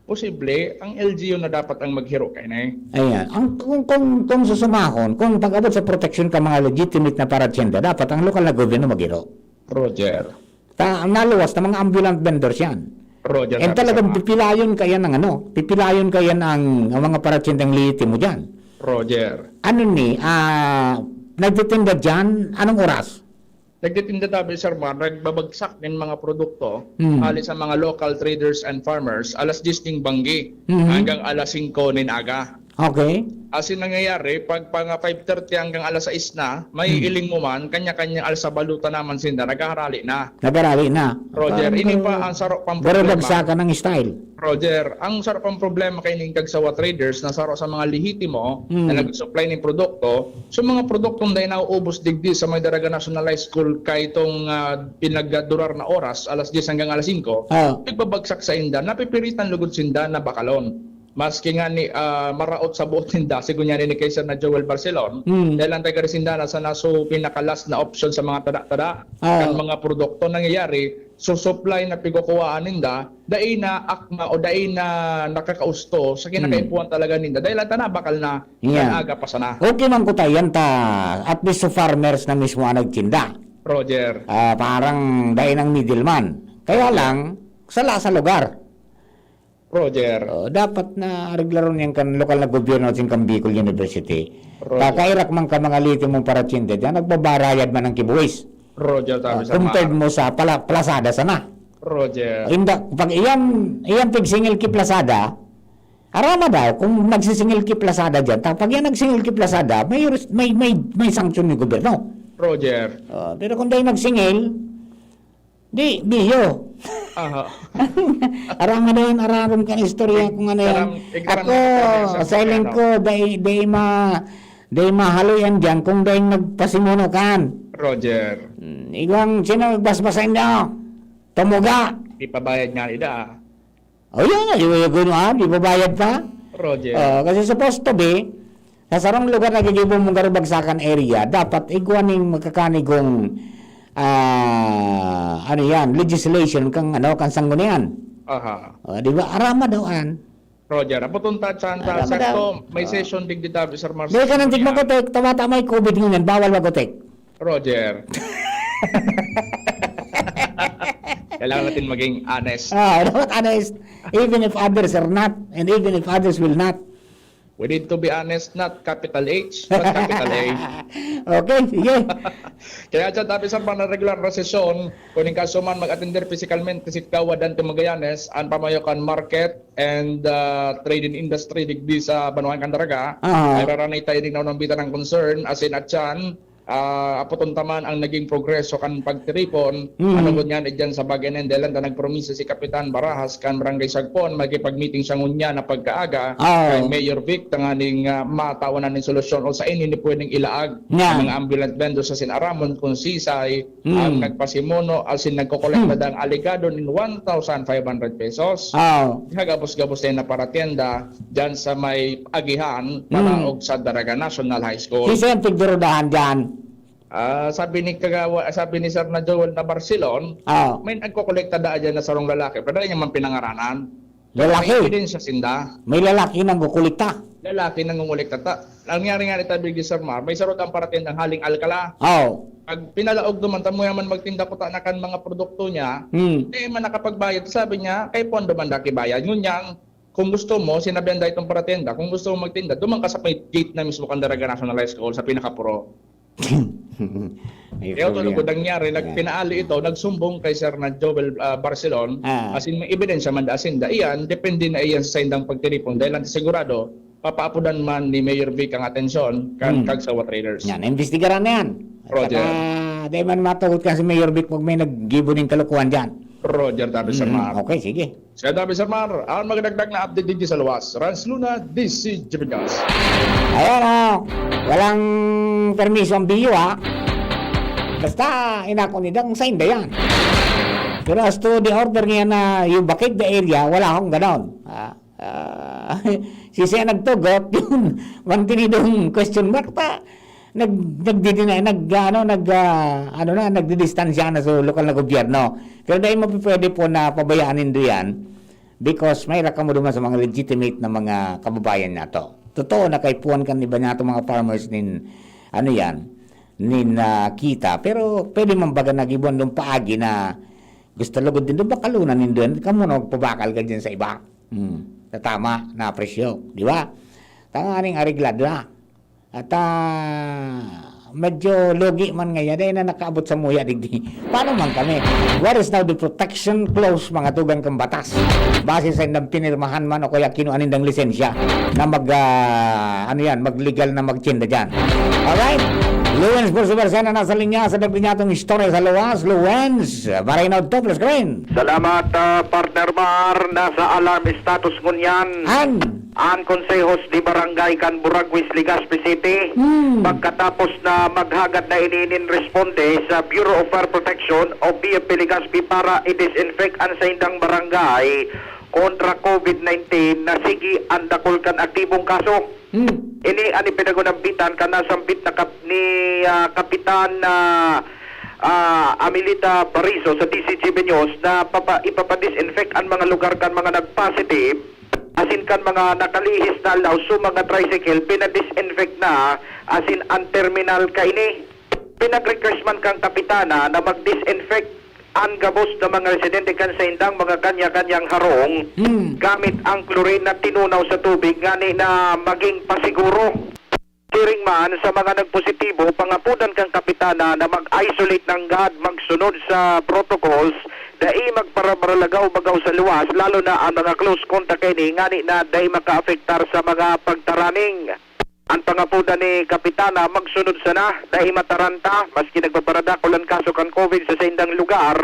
Posible, ang L G U na dapat ang maghiro kaini. Ayan. Ang, kung, kung, kung susumahon, kung pag-abot sa proteksyon ka mga legitimate na paratyenda, dapat ang lokal na gobyerno maghiro. Roger. Ta, ang naluwas na mga ambulant vendors yan. Roger, And sabi talagang sa mga pipilayon ka yan ng ano, pipilayon ka yan ang, ang mga paratyendang legitimo dyan. Roger. Ano ni, ah, nagtitinda dyan, anong oras? Nagtitinda tabi, Sir Mar, nagbabagsak nin mga produkto Hmm. hali sa mga local traders and farmers, alas dyes ning banggi Mhm. hanggang alas singko nin aga. Okay. Asin nangyayari, pag panga five thirty hanggang alas sais na, may Hmm. iling mo man, kanya-kanya alsa baluta naman sinda, naghaharali na. Nagharali na. Roger, Parang ini garo-, pa ang saro pang garo problema. bagsakan ng style. Roger, ang saro pang problema kay ning kagsawa traders na saro sa mga lehitimo Hmm. na nag-supply ning produkto, So, mga produktong dai nauubos digdi sa may Daraga National High School kaitong, ah, pinagdurar na oras, alas dyes hanggang alas singko, Ah. nagbabagsak sa inda, napipiritan lugod sinda na bakalon. Maski nga ni, ah, maraot sa buot ninda, sigon niya ni kay Sir na Joel Barcelon, Mm. dahil ang taga sinda na sana so pinakalas na option sa mga tada-tada Ah. kan mga produkto nangyayari, so supply na pigkukuhaan ninda, dai na akma o dai na nakakausto sa kinakaipuhan Hmm. talaga ninda. Dahil ang tanabakal na, Yeah. nag-aga pa sana. Okay man kuta yan ta, at least sa farmers na mismo ang nagtinda. Roger. Ah, parang dai nang middleman. Kaya Roger. lang, sala sa lugar. Roger. Oh, dapat na areglaron yan kan lokal na gobyerno at kan Bicol University. Roger. Kakairak man ka mga liti mong paratyenda dyan, nagbabarayad man ang kibuhis. Roger, tabi Ah, sa compared mga mo sa pala, plasada sana. Roger. Inda, pag iyan, iyan pig single ki plasada, arama daw, kung nagsisingil ki plasada dyan, ta-, pag yan nagsingil ki plasada, may res-, may, may, may sanction ni gobyerno. Roger. Ah, pero kung dahil nagsingil, di, biyo. Aha. Arama daw yan, ararom kan istorya kung ano yan. Ikaram-, ikaram Ako, na sa sa iling ano. ko, dahil, dahil ma-, dahil mahaloy yan dyan kung dahil nagpasimuno kan. Roger. Hmm, igwang sino nagbasbasa inyo? Tumuga. Di pa bayad nga nila, ah. O yan, di ba yung gano'n, ah? Di ba bayad pa? Roger. Ah, kasi supposed to be, sa sarong lugar na gigibo mong garubagsakan area, dapat igwa ning magkakanigong, ah, ano yan, legislation kang, ano, kang sanggunian. Aha. O, di ba? Arama daw an. Roger, apo tunta, Chan, ta, Arama sakto, daw. May Ah. session digdi tabi, Sir Marcos. Di ka nang tigmakotek, tabata may covid ngunyan, bawal magotek. Roger. Kailangan natin maging honest. Ah, dapat honest. Even if others are not, and even if others will not. We need to be honest, not capital H, but capital A. Okay, sige. Kaya dyan, tabi sa mga regular na sesyon, kung in kaso man mag-attender physicalmente si Kagawad Dante Magallanes, an pamayo kan market and, ah, trading industry digdi sa Banwaan Candaraga, Aha. ay raranay tayo din na unang bita ng concern, as in at yan, ah, aputon ta man ang naging progreso kan pagtiripon. Mm. Ano ngunyan, eh, dyan sa bagay na yan, dahil lang na nagpromiso si Kapitan Barajas kan Barangay Sagpon, makikipag-meeting siya ngunyan na pagkaaga Oo. kay Mayor Vic, tanganing, ah, matawan na ning solusyon o sa ini ni pwedeng ilaag Nga. ang mga ambulant vendors sa Sinaramon kung sisay Mm. ang nagpasimuno, as in, nagkokolekta Hmm. dang alegado nin one thousand five hundred pesos. Oo. Gabos-gabos na yung naparatienda dyan sa may agihan, Hmm. palaog sa Daraga National High School. Sisay ang tigdurudahan dyan? Ah, sabi ni Kagawa-, sabi ni Sir na Joel na Barcelon, Ah. may nagkokolekta daa dyan na sarong lalaki, pero dai niya man pinangaranan. Pero Lalaki? may ebidensya sinda. May lalaki nang kukulikta? Lalaki nang ngungulekta ta. Nangyari nga ni Tabi ni Sir Mar, may sarot ang paratindang haling Alcala. Aw. Pag pinalaog naman, tamo yaman magtinda ko ta na kan mga produkto niya, Hmm. di man nakapagbayad. Sabi niya, "Kay pondo man daki bayad." Ngunyan, kung gusto mo, sinabihan dahil itong paratenda, kung gusto mo magtinda, duman ka sa may gate na mismo kan Daraga National High School, sa pinaka-pro. May Kaya ito, problema. lugod nangyari, nag-, Yeah. pinaali ito, nagsumbong kay Sir na Joel, ah, Barcelon, Ah. as in, may ebidensya man da sinda. Iyan, depende na iyan sa saindang pagtiripon. Dahil ang sigurado, papaapudan man ni Mayor Vic ang atensyon kan Hmm. Kagsawa Traders. Yan, imbestigaran na yan. At Roger. saka, di man matugot kan si Mayor Vic pag may naggibo ning kalokohan dyan. Roger, Tabi Sir Mm, Mar. okay, sige. Sir Tabi Sir Mar, ang magdagdag na update digdi sa luwas. Rans Luna, D C G P News. Ayan, oh. Walang permiso ang biyo, ha? Basta, inako ni Dang, sa inda yan. Pero as to the order niya na you vacate the area, wala akong ganon. Ah, ah, si siya nagtugot, yun. Mantinidong question mark pa. Nag-, nagdi-deny, nag-, ano, nag-, ah, ano na, nagdidistansya na sa lokal na gobyerno. Pero dahil mapipwede po na pabayaan nindo yan, because may rakamo duman sa mga legitimate na mga kababayan nato. Totoo na kaipuhan kan iba nato mga farmers nin, ano yan, nin, ah, kita. Pero pwede man baga nagibuan dong paagi na gusto lugod din dong bakalunan nindo yan. Kamo na magpabakal ka dyan sa iba. Hmm. Sa tama na presyo, di ba? Tanganing areglado na. At, ah, medyo lugi man ngayon, dahil na nakaabot sa muya digdi. Paano man kami? Where is now the protection clause, mga tugang kang batas? Base sa indang pinirmahan man o kaya kinuha nindang lisensya na mag, ah, ano yan, maglegal na magtinda dyan. Alright? Luwens Percival Sena nasa linya sa dagdag niya itong istorya sa luwas. Luwens, Baraynaw, Toples Green. Salamat, ah, partner Mar. Nasa alarm status ngunyan. An? An Consejos de Barangay kan Buraguis, Legazpi City, Hmm. pagkatapos na maghagad na ini nin responde sa Bureau of Fire Protection o B F P Legazpi para i-disinfect an saindang barangay kontra covid nineteen na sige an dakul kan aktibong kaso. Hmm. Ini an ipinagunambitan kan nasambit na kap-, ni, ah, Kapitan, ah, ah, Amelita Barizo sa D C G B News na papa-, ipapa-disinfect an mga lugar kan mga nag-positive asin kan mga nakalihis na aldaw sa mga tricycle, pina-disinfect na asin an terminal kaini. Pinag-request man kan Kapitana na mag-disinfect an gabos na mga residente kan saindang mga kanya-kanyang harong Hmm. gamit ang chlorine na tinunaw sa tubig ngani na maging pasiguro. Siring man sa mga nagpositibo, pangapodan kan Kapitana na mag-isolate nanggad, magsunod sa protocols, dai magparabaralagaw-bagaw sa luwas, lalo na ang mga close contact kaini, ngani na dai makaapektar sa mga pagtaraning. An pangapodan ni Kapitana, magsunod sana, dai mataranta, maski nagpaparadakul an kaso kan covid sa saindang lugar,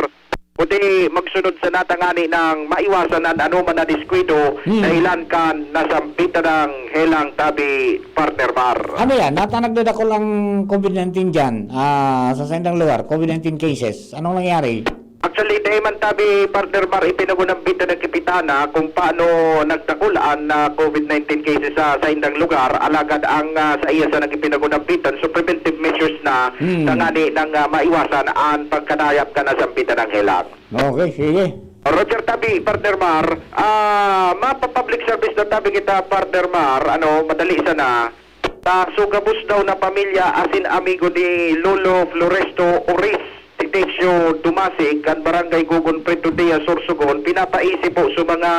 kundi magsunod sana tangani nang maiwasan an anoman na diskwido Hmm. dahilan kan nasambit na ng helang tabi, partner Mar. Ano yan? Nata nagdadakul ang covid nineteen dyan, ah, sa saindang lugar, covid nineteen cases. Anong nangyari? Actually, Di man tabi, Partner Mar, ipinagunambitan ng Kapitana kung paano nagdakul an, ah, covid nineteen cases sa saindang lugar, alagad ang, ah, sa iya sa nagipinagunambitan, so preventive measures na Hmm. tangani nang, ah, maiwasan an pagkadayap kan nasambitan ng helang. Okay, sige. Roger tabi, Partner Mar, ah, mapapublic service na tabi kita, Partner Mar, ano, madali sana. Sa sugabos daw na pamilya asin amigo ni Lolo Floresto Oris, Tigesio Dumasig, kan Barangay Gogon, Prieto Diaz, Sorsogon, pinapaisi po sa mga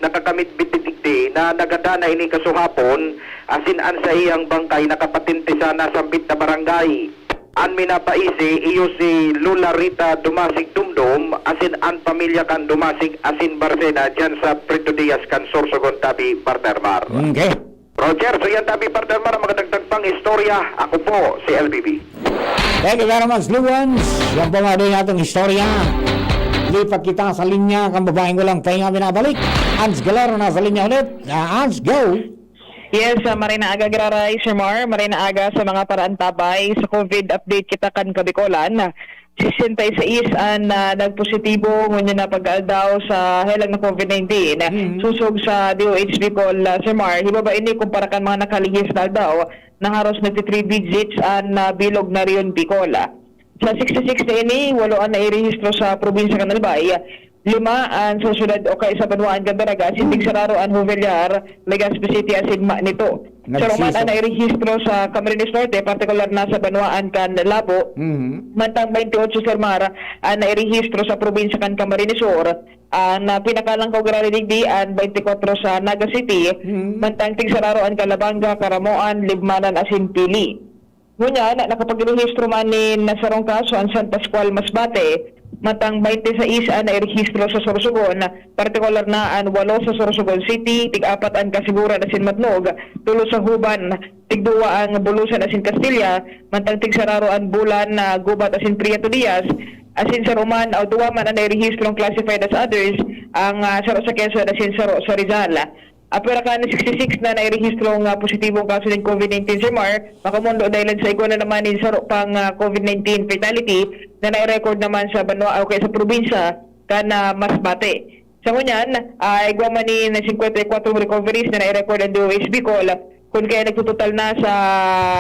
nakakamidbid digdi na nagadana ini kasuhapon, asin an saiyang bangkay nakapatente sa nasambit na barangay. An minapaisi iyo si Lola Rita Dumasig Dumdum, asin an pamilya kan Dumasig asin Barcena, diyan sa Prieto Diaz kan Sorsogon, tabi, Partner Mar. Okay. Roger, so yan tabi, Partner Mar, ang makadagdag pang istorya. Ako po, si L B B. Thank you very much, Luans. Yan po nga doon atong istorya. Lipat kita sa linya, kang babaeng walang pahinga binabalik. Ans Galero nasa linya ulit. Ah, Ans, go! Yes, ah, maray na aga, Giraray, Sir Mar. Maray na aga sa mga paraantabay. Sa covid update kita kan Kabikolan, sesenta y seis an, ah, nagpositibo ngunyan na pag-aldaw sa helang na covid nineteen. Mhm. Sosog sa D O H Bicol, ah, Sir Mar, hibaba ini kumpara kan mga nakalihis na aldaw na haros nagti-three digits an, ah, bilog na Rehiyon Bicol. Sa sixty-six na ini, walo an nairehistro sa probinsya kan Albay, lima an sa syudad o kaya sa banwaan kan Daraga, asin tigsararo an Jovellar, Legazpi City asin Magneto. Sa Roman an nairehistro sa Camarines Norte, partikular na sa banwaan kan Labo, Mhm. mantang twenty-eight, Sir Mar, an nairehistro sa probinsya kan Camarines Sur. An, ah, pinakalangkaw giraray digdi, an twenty-four sa Naga City, Mhm. mantang tigsararo an Calabanga, Caramoan, Libmanan asin Pili. Ngunyan, nakapagirehistro man nin sarong kaso an San Pascual, Masbate, mantang twenty-sais an nairehistro sa Sorsogon, partikular na an walo sa Sorsogon City, tig-apat an Kasiburan asin Matnog, tulo sa Juban, tigduwa ang Bulusan asin Castilla, mantang tigsararo an Bulan, na Gubat asin Prieto Diaz, asin saro man o duwa man an nairehistrong classified as others, ang, ah, saro sa Quezon asin saro sa Rizal. Apwera kan sixty-six na nairehistrong, ah, positibong kaso nin covid nineteen, Sir Mar, makamondo dahilan sa igwa na naman nin saro pang, ah, covid nineteen fatality na nai-record naman sa banwa o kaya sa probinsya kan, ah, Masbate. Sa ngunyan, ah, igwa man nin singkwenta y kwatro recoveries na nai-record ang D O H Bicol, kun kaya nagtototal na sa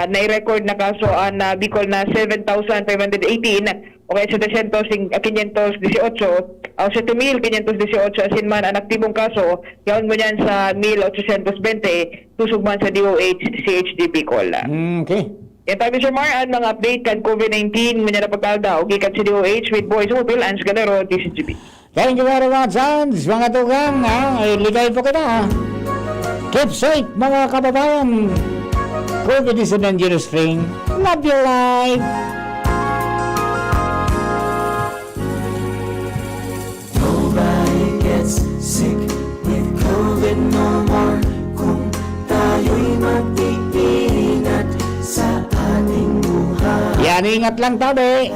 nai-record na kaso an, ah, Bicol na seven thousand five hundred eighteen, o kaya setecientos, ah, quinientos dieciocho, o sete mil quinientos dieciocho, asin man an aktibong kaso, yaon ngunyan sa mil ochocientos bente, sosog man sa D O H C H D Bicol. Mm, okay. Yan tabi, Sir Mar, an mga update kan covid nineteen, ngunyan na pagkaldaw, gikan sa D O H with Boys Mobile, Ans Galero, D Z G B. Thank you very much, Hans. Mga tugang, ha? Ay, ligay po kita, ha? Keep safe, mga kababayan. COVID is a dangerous thing. Love your life. Nobody gets sick with covid no more kung tayo'y mag-iingat sa ating buhay. Yan, ingat lang, tabi.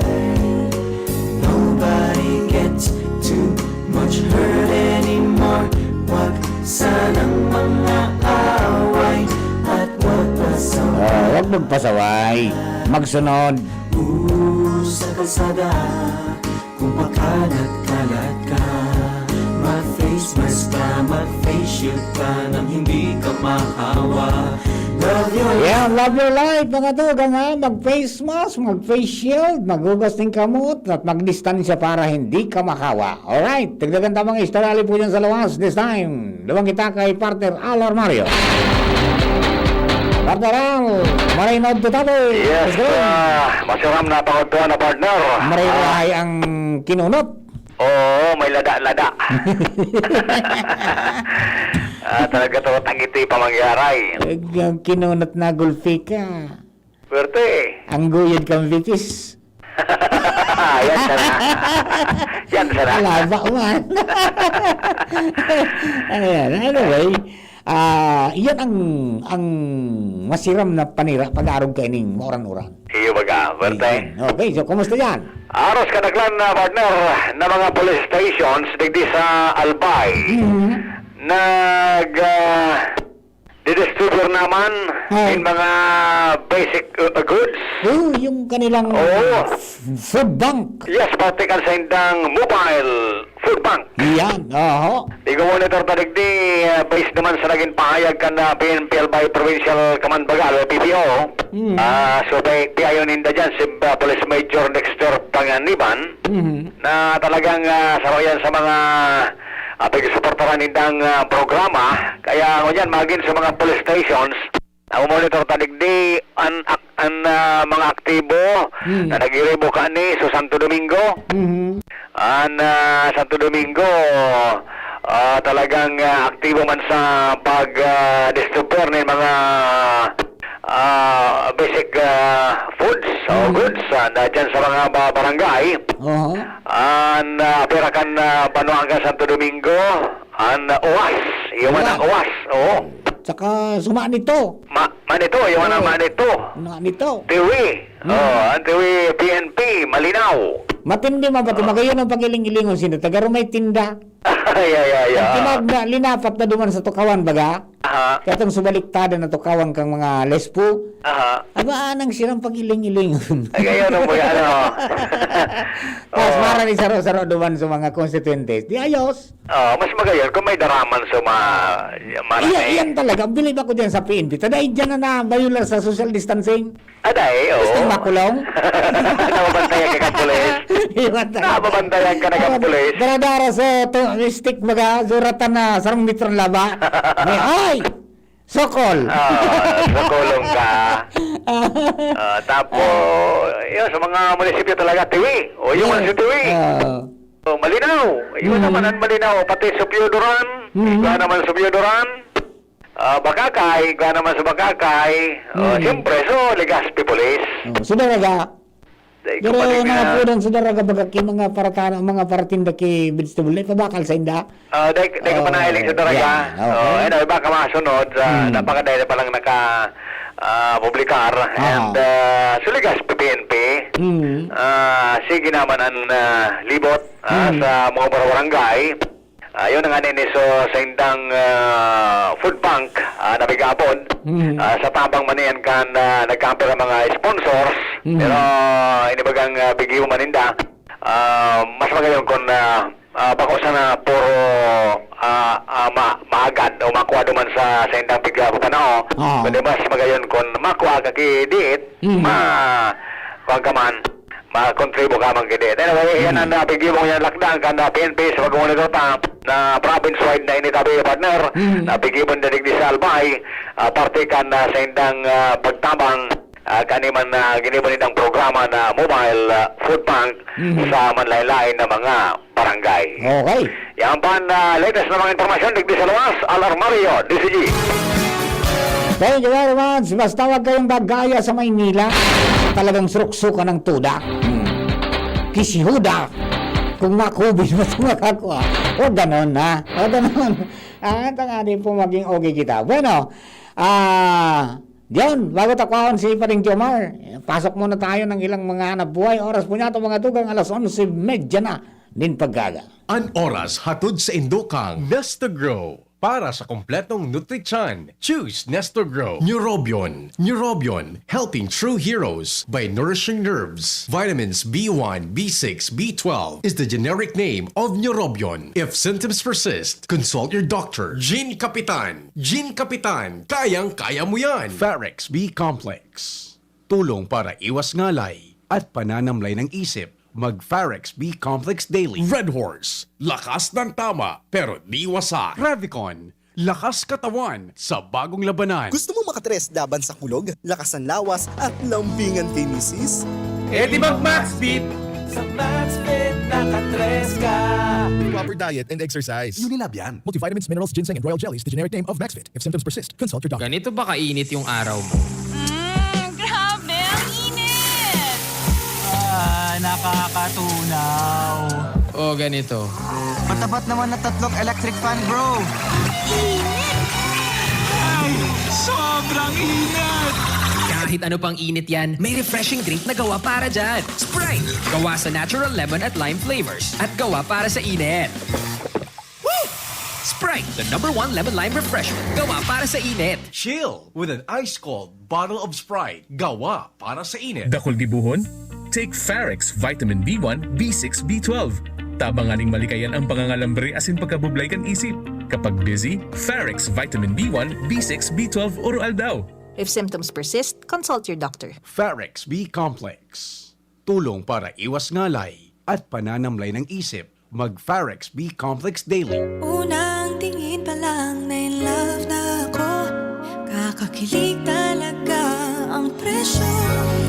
Nobody gets too much hurt anymore. Wag sanang mga away at wag pasaway. Oh, wag magpasaway. Magsunod. Sa kalsada, kung pakalat-kalat ka, mag-face mask ka, mag-face shield ka nang hindi ka mahawa. Love your Yeah, love your life, mga tugang, ha? Mag-face mask, mag-face shield, maghugas ng kamot, at magdistansya para hindi ka mahawa. Alright, dagdagan ta mga istorya, ali po dyan sa luwas. This time, duman kita kay Partner Al Armario. Partner Al, maray na udto tabi. Yes, Mas galing. Ah, masiram na pangudtuan na, partner. Maray Ah. lahay ang kinunot. Oo, may lada-lada. Ah, talaga to, tangiti pa mangyaray. Ag-, ang kinunot na gulpi ka. Pwerte. Ang guyod kang bitis. Yan sana. Yan sana. Laba man. Ayan, anyway, ah, yan ang, ang masiram na panira pag-arog kaining mauran-uran. Iyo baga, pwerte. Ayan. Okay, so kumusta yan? Aros kadaklan na, partner, na mga police stations digdi sa Albay. Mhm. Nag, ah, Didistributor naman Oh. in mga basic uh, goods. Oh, yung kanilang Oo. f- food bank. Yes, pati kan sa indang mobile food bank. Yan, oho. Igo-monitor ta digdi, ah, based naman sa naging pahayag kan ah, P N P Albay Provincial Command baga, o P P O. Mm. Ah, so, pi-, piayon ninda dyan si ah, Police Major Dexter Panganiban Mhm. na talagang ah, saro yan sa mga uh, pagsuportaran nindang ah, programa. Kaya ngunyan, magin sa mga police stations, ang monitor ta digdi, an, ak- an ah, mga aktibo Mm. na nagiribo kani sa Santo Domingo. Mhm. An ah, Santo Domingo, ah, talagang ah, aktibo man sa pag ah, distributor ng mga ah, basic ah, foods o Mm. goods ah, na dyan sa mga ba- barangay. Oho. An ah, pira kan ah, banwaan kan Santo Domingo, an ah, uwas. Yung Uwas. Ang uwas, oo. Tsaka suma nito. Ma manito, yung Oo. Manito. Na nito. Tiwi. Mm. Oh, ang Tiwi P N P, malinaw. Matindi man pati magayon ang pagiling-ilingon sino taga rumay tinda. Ay, ay, ay, Ang ah. Tinag na linapat na duman sa tukawan baga. Aha, Katong subaliktado na tukawan kang mga lespo. aha. Aba, anang sirang pagiling-ilingon. Ay, kayo, ano po yan, ano? Mas Oo. Marami saro-saro duman sa mga constituentes. Di ayos. Oh, mas magayon kung may daraman sa ma... marami. Iyan, iyan talaga. Bilib ako dyan sa P N P. Taday dyan na nabayular sa social distancing. Aday, oo. Gusto makulong? Nababantayan ka ng pulis. Iwan talaga. Nababantayan ka na ng pulis. Daradara sa to, stick baga, suratan na sarong metro laba. May, ay! Sokol! Ah, nakulong ka. Ah, tapos, yun, sa mga munisipyo talaga, Tiwi. O, yung Yeah. mga Tiwi. Ah. Oh, Malinaw. Yun Mm. naman ang Malinaw. Pati Supiodoran. Mm. Iba naman Supiodoran. Ah, Bakakay. Iba naman sa Bakakay. Oh, Mm. siyempre, so, Legazpi Police. Oh, so talaga, Dahil pero kapatid mga na- pudan sa daraga baga ki mga paratana, mga paratinda ki vegetable, ipabakal sa inda. Ah, dahil, dahil ka Oh, pa nahiling sa daraga. yeah, okay. Oh, ano, iba ka masunod. Ah, Hmm. napakadali na palang naka, ah, publikar. Aha. And, ah, suligas P N P. Hmm. Ah, sige naman ang ah, libot ah, Hmm. sa mga barangay. Ah, yun ang aniniso sa indang ah, food bank ah, na bigabon. Hmm. Ah, sa tabang man yan kan ah, nagkampir ang mga sponsors. Hmm. Pero inibagang ah, bigyo man ninda. Ah, mas magayon kung ah, ah, bako sana puro ah, ah, ma- maagad o makuha duman sa, sa indang pigla panao. Ah. Kundi mas magayon kung makuha ka ki diit, Mm. ma kuha ka man, makontribo ka man ki diit. Anyway, yan Mm. ang napigibong yan lakdang kan na P N P sa pagmonitor ta na province-wide na initabi, partner. Mm. Napigibong na digdi sa Albay, ah, parte kan na sa indang ah, pagtabang ah, kani man na ginibo nindang programa na mobile ah, food bank Mhm. sa manlain-lain na mga barangay. Okay. Yan pa ang ah, latest na mga impormasyon digdi sa luwas, Al Armario, D C G. Thank you very much. Basta wag kayong gagaya sa Maynila. Talagang suruksukan ng tuda. Hmm. Kisihuda. Kung makubin mo ito makakua. O ganon na. O ganon. Ah, ito nga din po maging okay kita. Bueno, ah, yun, bago takwahon si Pading Jomar, pasok muna tayo ng ilang mga hanap buhay. Oras po niya ito, mga tugang, alas onse medya na din paggaga. An oras hatod sa indukang Nestogro. Para sa kompletong nutrisyon, choose Nestogro. Neurobion. Neurobion, helping true heroes by nourishing nerves. Vitamins B one, B six, B twelve is the generic name of Neurobion. If symptoms persist, consult your doctor. Gene Kapitan. Gene Kapitan. Kayang-kaya mo yan. Farex B Complex. Tulong para iwas ngalay at pananamlay ng isip. Mag Farex B Complex Daily. Red Horse. Lakas ng tama, pero di wasak. Revicon. Lakas katawan sa bagong labanan. Gusto mo makatres laban sa kulog, lakas ng lawas, at lambingan kay misis? Eh di mag Maxfit! Sa Maxfit, nakatres ka. Proper diet and exercise. Unilab yan. Multivitamins, minerals, ginseng, and royal jellies, the generic name of Maxfit. If symptoms persist, consult your doctor. Ganito ba kainit yung araw mo? Mm, grabe, ang init! Ah, nakakatunaw. O ganito. Matapat naman na tatlong electric fan, bro. Ay, sobrang init! Kahit ano pang init yan, may refreshing drink na gawa para dyan. Sprite! Gawa sa natural lemon at lime flavors at gawa para sa init. Woo! Sprite! Sprite, the number one lemon lime refreshment. Gawa para sa init. Chill with an ice cold bottle of Sprite. Gawa para sa init. Dakul gibohon? Take Farex Vitamin B one, B six, B twelve. Tabang nganing malikayan ang pangangalambre asin pagkabublay kan isip. Kapag busy, Farex Vitamin B one, B six, B twelve oro-aldaw. If symptoms persist, consult your doctor. Farex B Complex. Tulong para iwas ngalay at pananamlay ng isip. Mag Farex B Complex Daily. Unang tingin pa lang na in love na ako. Kakakilig talaga ang presyo.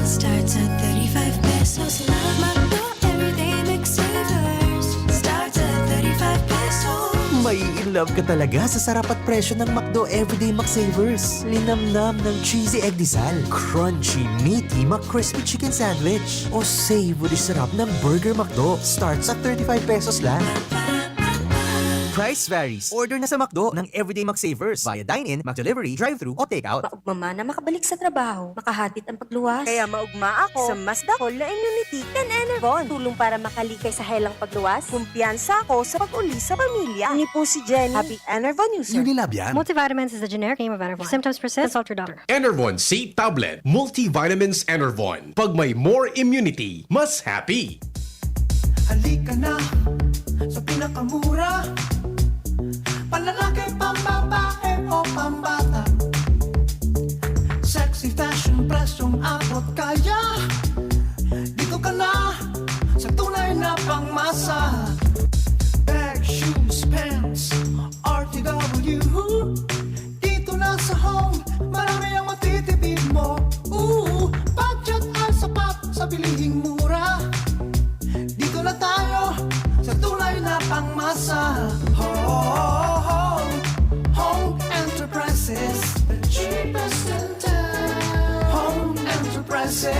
Starts at thirty-five pesos lang. McDo Everyday McSavers. Starts at thirty-five pesos. Mai-in love ka talaga sa sarap at presyo ng McDo Everyday McSavers. Linamnam ng cheesy egg disal, crunchy, meaty McCrispy Chicken Sandwich, o savory sarap ng Burger McDo. Starts at thirty-five pesos lang. Price varies. Order na sa McDo ng Everyday McSavers via dine-in, McDelivery, drive-thru o takeout. Maugma man na makabalik sa trabaho, makahatid ang pagluwas. Kaya maugma ako sa mas dakol na immunity kan Enervon. Tulong para makalikay sa helang pagluwas. Kumpiyansa ako sa pag-uli sa pamilya. Ini po si Jenny. Happy Enervon user. Unilabian. Multivitamins is the generic name of Enervon. If symptoms persist, consult your doctor. Enervon C Tablet, Multivitamins Enervon. Pag may more immunity, mas happy. Halika na sa pinakamura. Panlalaki, pambabae o pambata. Sexy fashion, presyong abot kaya. Dito ka na sa tunay na pangmasa. Bag, shoes, pants, R T W. Dito na sa Home, marami ang matitipid mo. Ooh, budget ay sapat sa bilihing mura. Dito na tayo sa tunay na pangmasa. Home, Home Enterprises, the cheapest in town. Home Enterprises.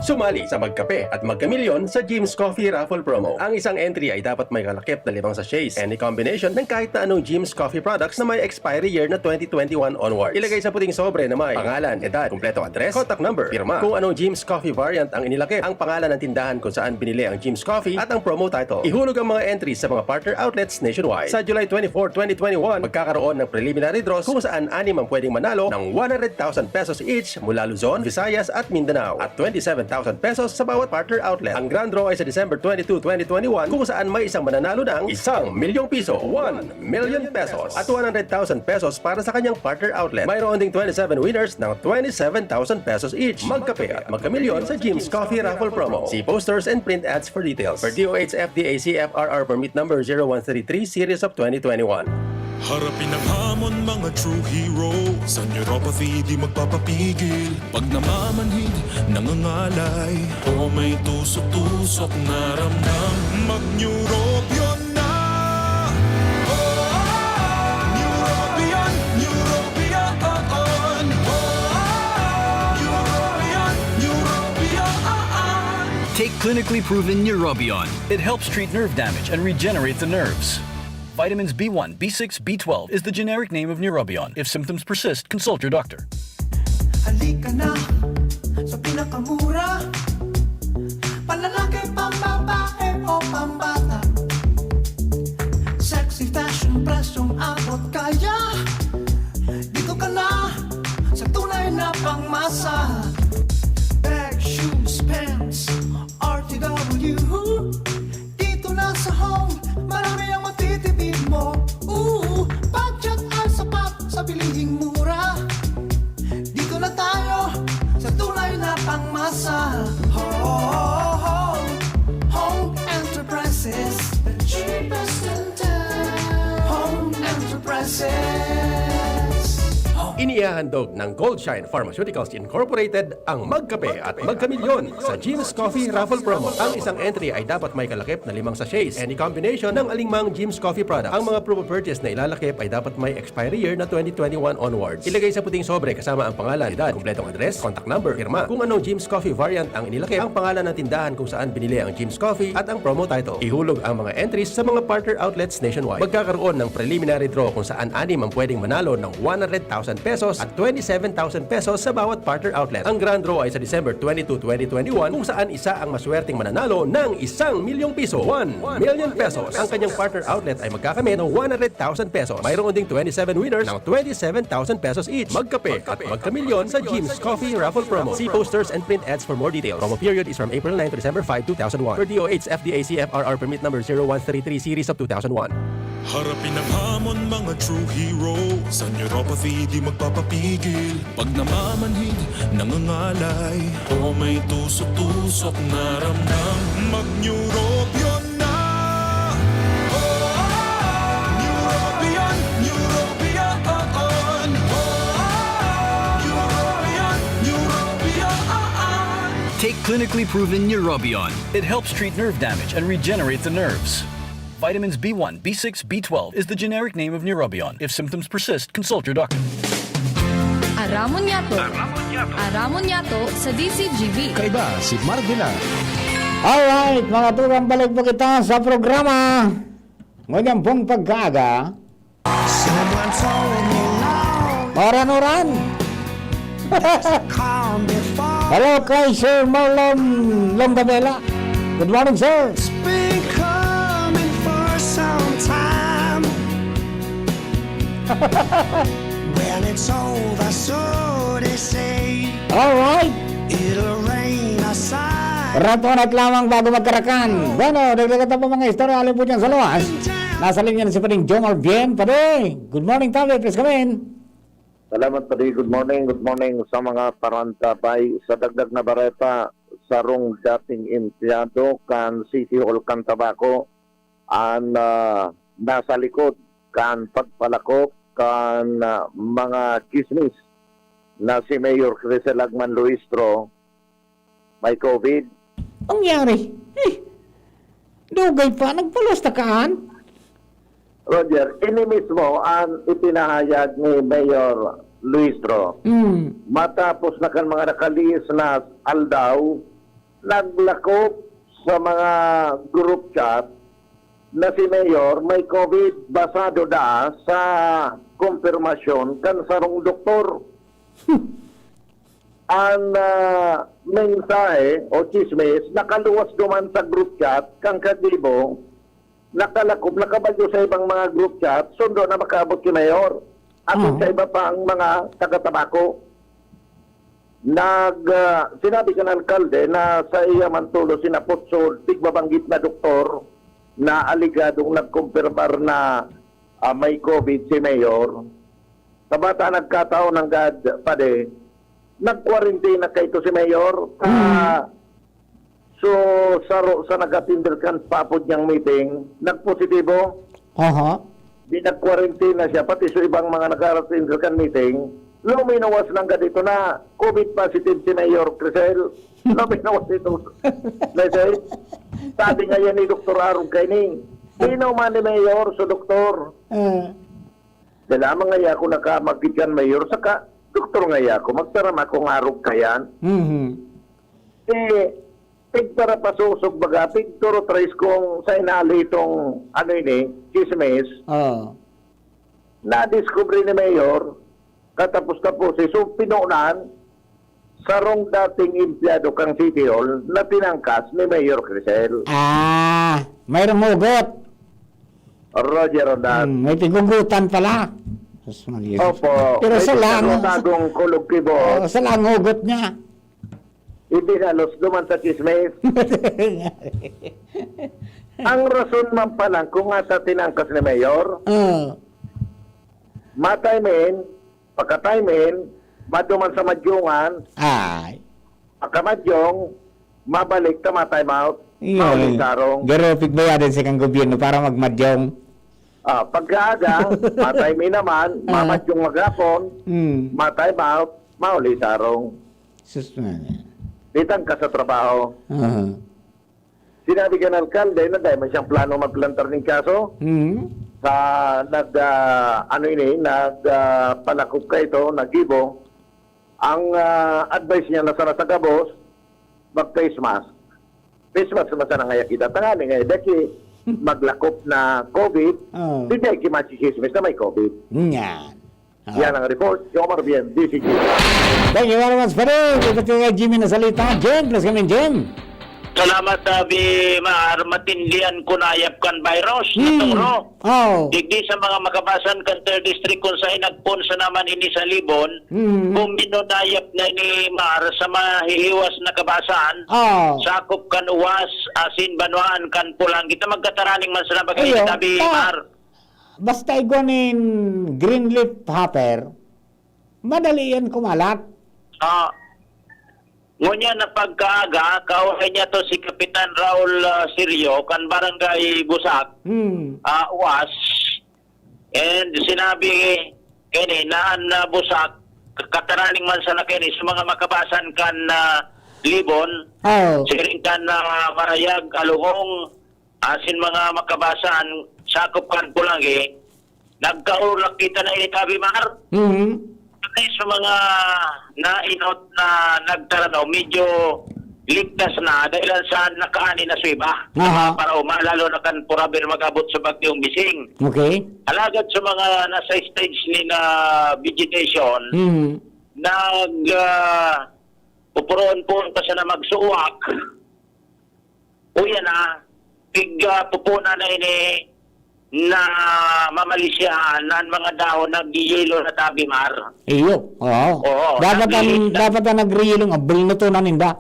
Sumali sa Magkape at Magkamilyon sa Jim's Coffee Raffle Promo. Ang isang entry ay dapat may kalakip na limang sachets, any combination ng kahit na anong Jim's Coffee products na may expiry year na twenty twenty-one onwards. Ilagay sa puting sobre na may pangalan, edad, kumpletong address, contact number, pirma. Kung anong Jim's Coffee variant ang inilakip, ang pangalan ng tindahan kung saan binili ang Jim's Coffee at ang promo title. Ihulog ang mga entries sa mga partner outlets nationwide. Sa July twenty-four, twenty twenty-one, magkakaroon ng preliminary draws kung saan anim ang pwedeng manalo ng one hundred thousand pesos each mula Luzon, Visayas at Mindanao at twenty-seven thousand pesos sa bawat partner outlet. Ang grand draw ay sa December twenty-two, twenty twenty-one kung saan may isang mananalo ng isang milyong piso, one million pesos, at one hundred thousand pesos para sa kanyang partner outlet. Mayroon ding twenty-seven winners ng twenty-seven thousand pesos each. Magkape at magkamilyon sa Jim's Coffee Raffle Promo. See posters and print ads for details. Per D O H F D A C F R R Permit Number zero one three three Series of twenty twenty-one. Harapin ang hamon, mga true heroes. Sa neuropathy di magpapapigil. Pag namamanhid, nangangalay, o may tusok-tusok na ramdam, mag-Neurobion na! Oh, Neurobion, Neurobion, oh, oh. Neurobion, Neurobion, oh, oh. Take clinically proven Neurobion. It helps treat nerve damage and regenerate the nerves. Vitamins B one, B six, B twelve is the generic name of Neurobion. If symptoms persist, consult your doctor. Halika na sa pinakamura. Panlalaki, pambabae o pambata. Sexy fashion, presyong abot kaya. Dito ka na sa tunay na pangmasa. Bag, shoes, pants, R T W. Dito na sa Home, marami ang matitipid mo. Ooh, budget ay sapat sa bilihing mura. Dito na tayo sa tunay na pangmasa. Home, Home Enterprises, the cheapest in town. Home Enterprises. Inihahandog ng Goldshine Pharmaceuticals Incorporated ang Magkape at Magkamilyon sa Jim's Coffee Raffle Promo. Ang isang entry ay dapat may kalakip na limang sachets, any combination ng alingmang Jim's Coffee product. Ang mga proof of purchase na ilalakip ay dapat may expiry year na twenty twenty-one onwards. Ilagay sa puting sobre kasama ang pangalan, edad, kumpletong address, contact number, pirma. Kung anong Jim's Coffee variant ang inilakip, ang pangalan ng tindahan kung saan binili ang Jim's Coffee at ang promo title. Ihulog ang mga entries sa mga partner outlets nationwide. Magkakaroon ng preliminary draw kung saan anim ang pwedeng manalo ng one hundred thousand pesos at twenty-seven thousand pesos sa bawat partner outlet. Ang grand draw ay sa December twenty-two, twenty twenty-one, kung saan isa ang maswerteng mananalo ng isang milyong piso, one million pesos. Ang kanyang partner outlet ay magkakamit ng one hundred thousand pesos. Mayroon ding twenty-seven winners ng twenty-seven thousand pesos each. Magkape at magkamilyon sa Jim's Coffee Raffle Promo. See posters and print ads for more details. Promo period is from April nine to December five, two thousand one. Per D O H F D A C F R R permit number zero one three three series of two thousand one. Harapin ang hamon, mga true hero. Sa neuropathy, di magpapapigil. Pag namamanhid, nangangalay, o may tusok-tusok na ramdam, mag-Neurobion na! Oh, Neurobion, Neurobion, oh, oh. Neurobion, Neurobion, oh, oh. Take clinically proven Neurobion. It helps treat nerve damage and regenerate the nerves. Vitamins B one, B six, B twelve is the generic name of Neurobion. If symptoms persist, consult your doctor. Aramon niyato. Aramon niyato sa D C G B. Kaiba si Mark Villar. Alright, mga tugang, balik po kita sa programa. Ngunyan pong pagkaaga. Someone told me long Oran-oran. Hello kay Sir Marlon Longabela. Good morning, sir. It's been coming for some time. When it's over, so they say. Alright. It'll rain outside. Ratonat lamang bago magkarakan. Bueno, dagdagan ta pa mga istorya, alin po dyan sa luwas. Nasa linya na si Pading Jomar Bien. Padi, good morning, Tabi. Please come in. Salamat, Padi. Good morning, good morning sa mga parantabay. Sa dagdag na bareta, sarong dating empleyado kan City Hall kan Tabaco an, ah, nasa likod kan pagpalakop kan, ah, mga chismis na si Mayor Crisel Agman Luistro may COVID. Ang yari? Eh, dugay pa, nagpaluwas na kaan? Roger, ini mismo ang ipinahayag ni Mayor Luistro. Mm. Matapos na kan mga nakalihis na aldaw, naglakop sa mga group chat na si Mayor may COVID, basado da sa kumpirmasyon kan sarong doktor. An, ah, mensahe o chismis nakaluwas duman sa group chat kan kagibo, nakalakop, nakabalyo sa ibang mga group chat, sundo na makaabot ki Mayor. Asin Oo. sa iba pa ang mga taga-Tabaco. Nag, ah, sinabi kan alkalde na sa iya man tolos sinapot so tigbabanggit na doktor na aligadong nagkumpirmar na, ah, may COVID si Mayor. Sa bata nagkataon nanggad, Padi, nagkwarentena kaito si Mayor. Ah, Mm. so, saro sa nag-attender kan paapod niyang meeting, nagpositibo. Aha. Di nagkwarentena siya, pati sa ibang mga nag-attender kan meeting, luminuwas nanggad ito na COVID positive si Mayor Crisel. Luminuwas ito. Message. Sabi nga yan ni Doktor Arog kaini, "Sino man ni Mayor?" So, Doktor, Ah. Dai lamang ngaya ako nakamagkit kan Mayor, saka doktor ngaya ako, magtaram akong arog kayan. Mhm. Eh, pigparapasosog baga, pigturo tres kung sa inali itong, ano ini, chismis. Oo. Nadiskubre ni Mayor, katapos-tapos, eh, so, pinonan, sarong dating empleyado kan City Hall na tinangkas ni Mayor Crisel. Ah, mayroong hugot. Roger Rodan. Hmm, may pighugutan pala. Sus, Maria. Opo. Pero May sa lang, tinatagong kulog kibot. Oh, sa lang hugot niya. Ibinalos duman sa chismis. Ang rason man pala kung ata tinangkas ni Mayor, Oh. matay men, Pagka-time in, maduman sa madyongan, Ay. pagkamadyong, mabalik ta ma-time out, Iyon. mauli sarong. Garo, pigbayadan sa kang gobyerno para magmadyong. Ah, pagkaaga, ma-time in naman, Ah. mamadyong maghapon, Hmm. ma-time out, mauli sarong. Sus, man. Di tangkas sa trabaho. Aha. Sinabi kan alkalde na dai man siyang plano magplantar nin kaso. Mm. Sa nag, ah, ano ini, nag, ah, palakop kaito, naggibo. Ang, ah, advice niya na sana sa gabos, mag-face mask. Face mask naman sana ngaya kita. Tangani ngaya, dai ki maglakop na COVID, Oh. di dai ki machichismis na may COVID. Yan. Ah. Yan ang report, Jomar Bien, D C G. Thank you very much, pare. Ito si Jimmy na salita. Jim, plus kami, Jim. Salamat, Abi Mar. Matindi an kunayap kan virus na Hmm. toro. Oh. Digdi sa mga makabasan kan third district kung saan nagpunsa naman ini sa Libon, Hmm. kung minunayap na ni Mar sa mahihiwas na kabasan, Oh. sakop kan Uwas, asin banwaan kan Pulang. Kita magkataraning man sa nabagay Iyo, ni Abi ta- Mar. Basta igwa nin green leaf hopper, madali yan kumalat. Ah, ngunyan na pagkaaga, kauhay niya to si Kapitan Raul, ah, Sirio, kan Barangay Busak, Hmm. ah, Uwas. And sinabi kini na an, ah, Busak, kataraning man sana kini sa mga makabasan kan, ah, Libon, Oh. siring kan, ah, Marayag, Alungong, asin mga makabasan, sakop kan Pulangi, nagkaulak kita na ini, Abi Mar. Mhm. Pati sa mga nainot na nagtaranom, medyo ligtas na dahil sa nakaani na suiba. Aha. Para uma, lalo na kan Purabir mag-abot sa bagyong Bising. Okay. Alagad sa mga nasa stage ni na vegetation, Mhm. nag, ah, pupuroon-puroon pa sana magsuwak. Uya na, pig, ah, pupuna na ini na mamalisyahan na an mga dahon nagyeyelo na, Abi Mar. Iyo, oo. Oo, Dapat ang, naglilista. dapat ang nagyeyelo nga, bulnuton na ninda.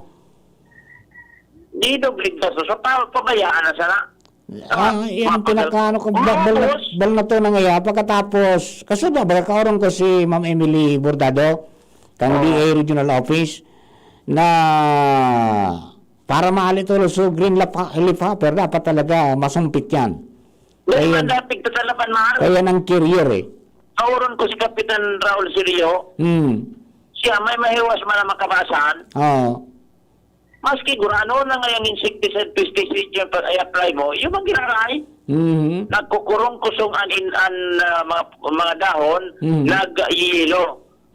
Di doble kaso, so pa-, pabayaan na sana. Ah, Ah, yan ang mapagal-, pinakaano ko, ba-, bal-, mapos. bulnuton na ngaya. Pagkatapos, kaso ba, ba, kaurong ko si Ma'am Emily Bordado, kang Oo. D A Regional Office, na para maali to, so green leaf, leaf hopper, dapat talaga masumpit yan. Dahil Ayan. man dati, tatalapan, Mar. Kaya nang carrier eh. Kauron ko si Kapitan Raul Sirio. Hmm. Siya, may mahiwas man ang makabasan. Oo. Maski gurano na ngayang insecticide, pesticide yung pag-i-apply mo, yung bang giraray? Mhm. Nagkukurong-kusong an, in, an, ah, mga, mga dahon, Mhm. nagyeyelo.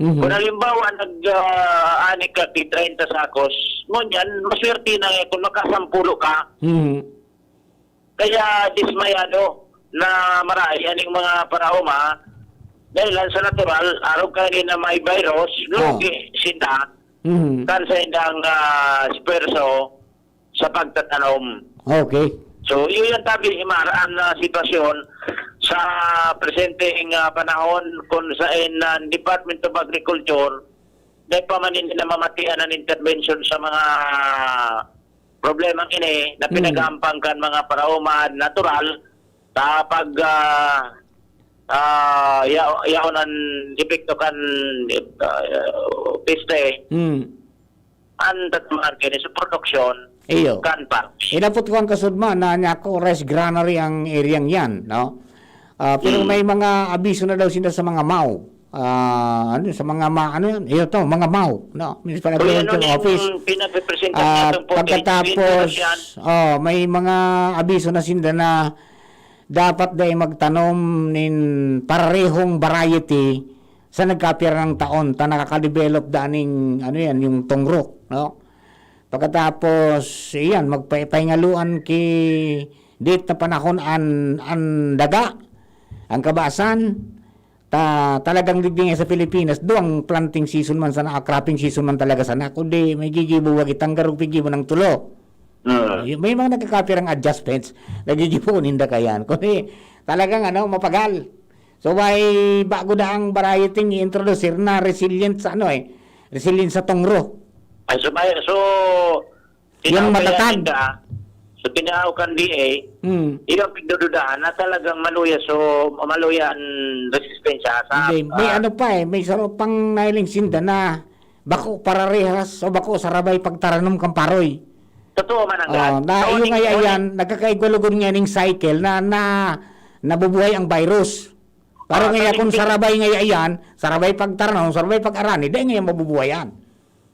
Mhm. Kung halimbawa, nag, ah, ani ka, tig treinta sakos, ngunyan, maswerte na eh kung makasampulo ka. Mhm. Kaya dismayado na maray aning mga paraoma, dahil lang sa natural, arog kaini na may virus, Oh. lugi sinda, Mhm. kan sa indang, ah, esfuerso sa pagtatanom. Okay. So, iyo yan, tabi, Imar, ang, ah, sitwasyon sa presenteng, ah, panahon kung sa, ah, Department of Agriculture, dahil pa man hindi na mamatian ang intervention sa mga problemang ini na Hmm. pinag-aampang kan mga paraoma natural sa pag, ah, ah, ya-, yaon ang epekto kan, ah, peste. Hmm. Ang tatamaan kini sa produksyon Iyo. kan parks. Inapot ko ang kasudma na niya ako, rice granary ang area yan, no? Ah, pero Hmm. may mga abiso na daw sila sa mga M A W. Ah, ano, sa mga ma-, ano yan? Iyo to, mga M A W, no? Municipal Kung ano Agriculture yung Office. pinagrepresenta Ah, natin po, pagkatapos, Pilipinas yan. oh, may mga abiso na sinda na dapat dai magtanom nin pararehong variety sa nagkapirang taon, ta nakaka-develop daning, ano yan, yung tungrok, no? Pagkatapos, iyan, magpa-, pahingaluan ki dit na panahon an, an daga, ang kabasan, ta, talagang digdi nga sa Pilipinas, duwang planting season man sana, cropping season man talaga sana, kundi may gigibo, wagi tanggarog, pigibo ng tulo. Ah. Y-, may mga nagkakapirang adjustments, nagigibo ninda kayan. Kundi talagang, ano, mapagal. So, may bago na ang variety nga introduce na resilient sa, ano, eh, resilient sa tungro. Ay, so, may, so, Yung tinao kaya matatag. ninda, so, tinao kan D A, Hmm. iyo ang pigdududahan na talagang maluya, so, maluya ang resistensya sa, Hindi, may ah, ano pa eh, may saro pang nailing sinda na bako pararehas o bako sarabay pagtaranom kan paroy. Totoo man ang Oh, gan. na So, yung ning-, ngaya so, yan, nagkakaigwa lugod nga ning cycle na, na nabubuhay ang virus. Pero Ah, ngaya so, kung ning-, sarabay ngaya yan, sarabay pagtaranom, sarabay pag-arani, dahil ngayon mabubuhay yan.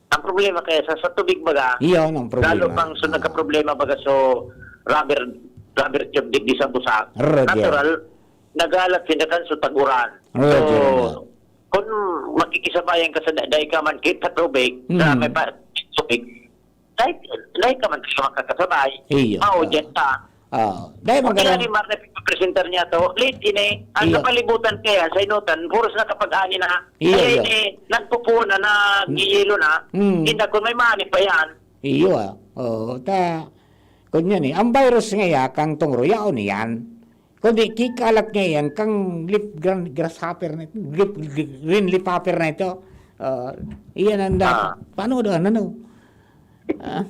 Ang problema kaya sa, sa tubig baga, Iyon ang problema. lalo pang so Ah. nagkaproblema baga so rubber, rubber tube digdi sa Busak. Roger. Natural, nagalat sinda kan so tag-uran. Roger So, na. kung makikisabayan ka sa da-, dai ka man kita tubig, sa Mm. may pa-, tubig, dai, dai ka man sa makakasabay. Iyo. Mao, Ah. dyan ka. Ah. Dai man Kung ganun. tinali, Mar, na presentar niya to, late ini. Ang Iyo. kapalibutan kaya sa inutan, puros nakapag-ani na. Iyo, Kaya iyo. ini, nagpupuon na, nagyiyelo na. Mm. Inda kun may maani pa yan. Iyo, ah. Oo, ta, kun yan eh. Ang virus nga ya, kang tungro, yaon yan. Kundi kikalat nga yan, kang leaf gran-, grasshopper na ito, leaf, leaf, green leaf hopper na ito. Ah, iyan ang dapat. Ah. Paano daw, ano? Ah.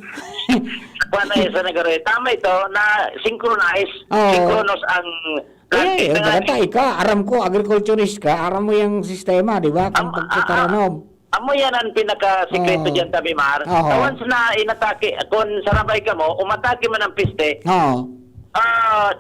Kuwan na yun sa nagaro. Tama ito, na synchronize. Oo. Synchronous ang Eh, planting eh, na nga. Baka ika, aram ko, agriculturist ka, aram mo yung sistema, di ba? Kung Am-, pagtutaranom. a-, a-, amo yan ang pinakasikreto Oo. dyan, Tabi Mar. Oo. Once na inatake, kung sarabay ka mo, umatake man ang piste, Oo. ah,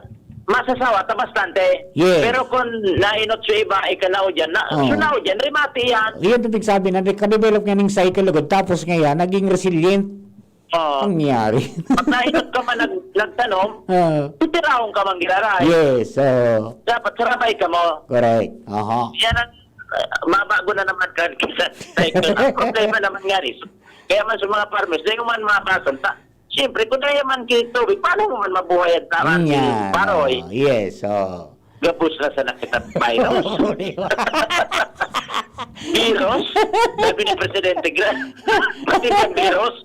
masasawa ta bastante. Yes. Pero kung nainot sa iba, ikalao dyan, na, Oo. sunao dyan, rimati yan. Iyan ang pigsabi na, nagka-develop nga ning cycle agad, tapos ngayon, naging resilient. Oo. Pangyari. Pag nainot ka man nag-, nagtanom, Ah. titirahon ka man giraray. Yes, oo. Dapat sarabay ka mo. Correct. Aha. Yan ang, ah, mabago na naman kan, kisa cycle. Ang problema naman nga rin, kaya man sa mga farmers, di ko man mabasa. Ta-, siyempre, kung daya man kayo tubig, paano mo man mabuhay ang tarang Yan, paroy? Oo. Yes, oo. Gabos na sana kita virus. Oo, di ba? Virus? Sabi ni Presidente Gra-, pati ng virus.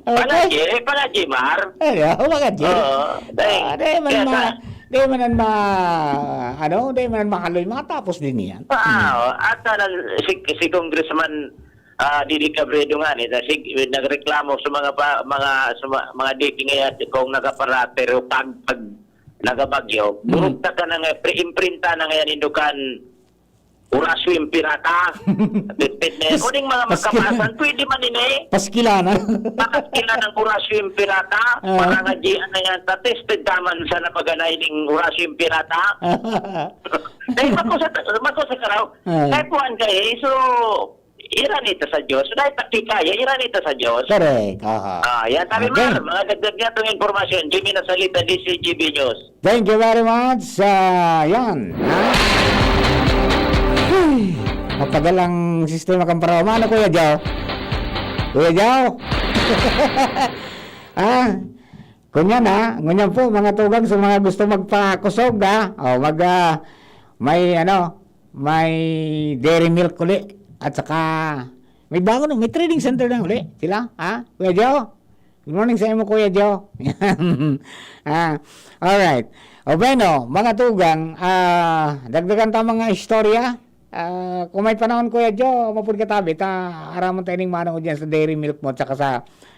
Okay. Palagi, eh, palagi, Mar. Ano, palagi? Oo, dahil Ah, di man kaya ma-, sa di man ma-, ano, di man mahaloy, matapos din yan. Ah, Hmm. oo. At, ah, nag-, si, si Congressman, ah, Didi Cabredo nga, eh, na sig-, nagreklamo sa mga pa, mga, sa ma-, mga D P ngayon, kung nagaparater o pag, pag nagabagyo, Hmm. burugta ka na nga, pre-, imprinta na ngayon, indukan, Horacio Impirata. Tested na yan. Pas-, Kuning mga pas-, magkapasan, pwede man ini. Paskilanan. Paskilanan ng Horacio Impirata, Ah. mga nga G N na yan, ta-tested naman sa napaganay ning Horacio Impirata. Dahil makusa, makusa ka raw. Ah. Kaya kuwan ka eh, so, iranita sa Diyos. Dahil taktika yan, iranita sa Diyos. Correct. Aha. Ah, yan. Sabi Okay. Mar, mga dagdag niya itong impormasyon. Jimmy Nasalita, D C G B News. Thank you very much. Ah, yan. Ha? Ay, mapagal ang sistema kan paraoma. Ano, Kuya Joe? Kuya Joe? Ah, kunyan ha. Ngunyan po, mga tugang sa mga gusto magpakusog, ha? O, mag, ah, may, ano, may dairy milk uli. At saka, may bago na, may trading center na uli. Sila, ha? Kuya Joe? Good morning sa imo, Kuya Joe. Ah, alright. O bueno, mga tugang, ah, dagdagan ta mga istorya. Ah, kung may panahon, Kuya Joe, mapud ka tabi, ta, aramon tayo ning manong dyan sa dairy milk mo, tsaka sa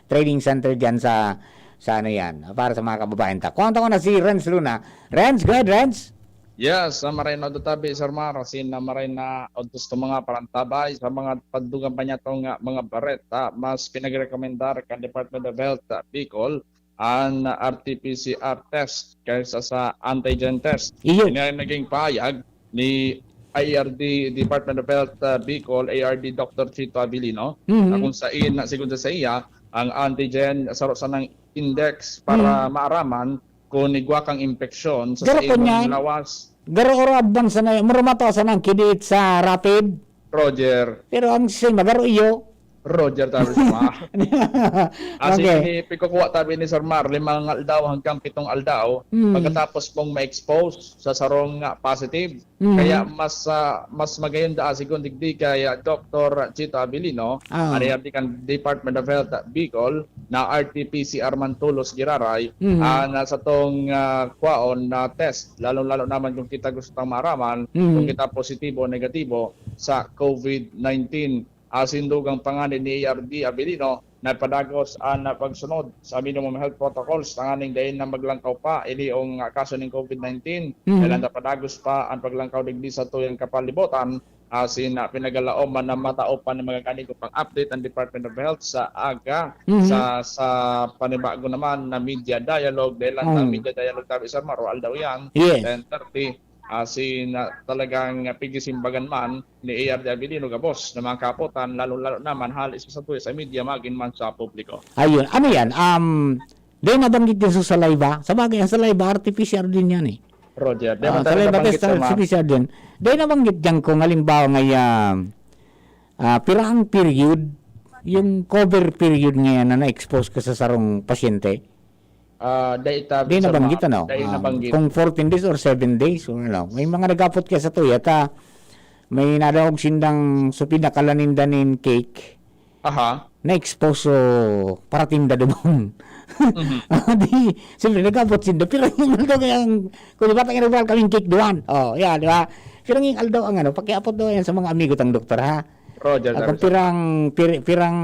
trading center dyan sa, sa ano yan, para sa mga kababayan ta. Kuwang ta ko na si Renz Luna. Renz, go ahead, Renz. Yes, sa maray na odto tabi, Sir Mar, asin na maray na odto sa mga parantabay, sa mga pandugan pa niya tong, ah, mga bareta, mas pinagrekomendar kan Department of Health, ah, Bicol, an R T P C R test kaysa sa antigen test. Iyon. Ini ang naging pahayag ni I R D Department of Health, ah, Bicol, A R D Doctor Chito Abilino, Mhm. na kung sain, na sigon sa iya, ang antigen, saro sanang index para Mhm. maaraman kung igwa kang impeksyon sa Garo sa imong niyan. lawas. Garo oro abdan sana, murumataw sana ang kiniit sa rapid. Roger. Pero ang sistema, garo iyo. Roger, tabi sa mga. As in, Okay. ini, pikukuha tabi ni Sir Mar, limang aldaw hanggang pitong aldaw, Hmm. pagkatapos mong ma-expose sa sarong, ah, positive. Hmm. Kaya mas, ah, mas magayon daa, sigon digdi kay, ah, Doktor Chito Abilino, Ah. ang R D kan Department of Health, ah, Bicol, na R T P C R man tolos giraray, Mhm. ah, na sa tong, ah, kwaon na test, lalong-lalo naman kung kita gusto tang maaraman, Mhm. kung kita positibo o negatibo sa COVID nineteen. Asin dugang pa ngani ni A R D Abilino, nagpadagos an pagsunod sa minimum health protocols tanganing dai na maglangkaw pa ini ang, ah, kaso ning COVID nineteen. Mhm. Kailan na padagos pa ang paglangkaw digdi sa tuyang kapalibutan, asin, ah, pinagalaom man na matao pa ni mga kanigo pang update ang Department of Health sa aga Mhm. sa, sa panibago naman na media dialogue. Dahil lang sa Mm. media dialogue, tabi, Sir Mar, o aldaw yan, Yes. ten thirty, asin, ah, talagang, ah, pigisimbagan man ni A R D Abilino gabos na mga kapotan, lalong-lalo naman hali sa satuya sa media, magin man sa publiko. Ayun. Ano yan? Um, di nabanggit din sa saliva. Sa bagay, ang saliva, R T P C R din yan eh. Roger, di Ah, man talaga saliva nabanggit test, sa mga R T P C R din. Di nabanggit dyan kung halimbawa nga, ah, ah, pirang period, yung cover period ngayon na na-expose ka sa sarong pasyente. Ah, dai ta Di sa nabanggit, ma- ano? dai Ah, nabanggit. Kung fourteen days or seven days, or ano. May mga nagapot kaya sa tuya ta, may nadangog sindang supid na kalaninda nin cake, Aha. na-expose, so, paratinda duman. Mhm. Di, siyempre, nagapot sinda. Pero yung aldaw kaya, ang, kung di ba, tayo nagpahal kaming cake duman. Oh, yeah, di ba? Pero yung aldaw ang ano, pakiapot daw yan sa mga amigo tang doktor, ha? Roger, Ah, kung Roger. pirang, pir-, pirang,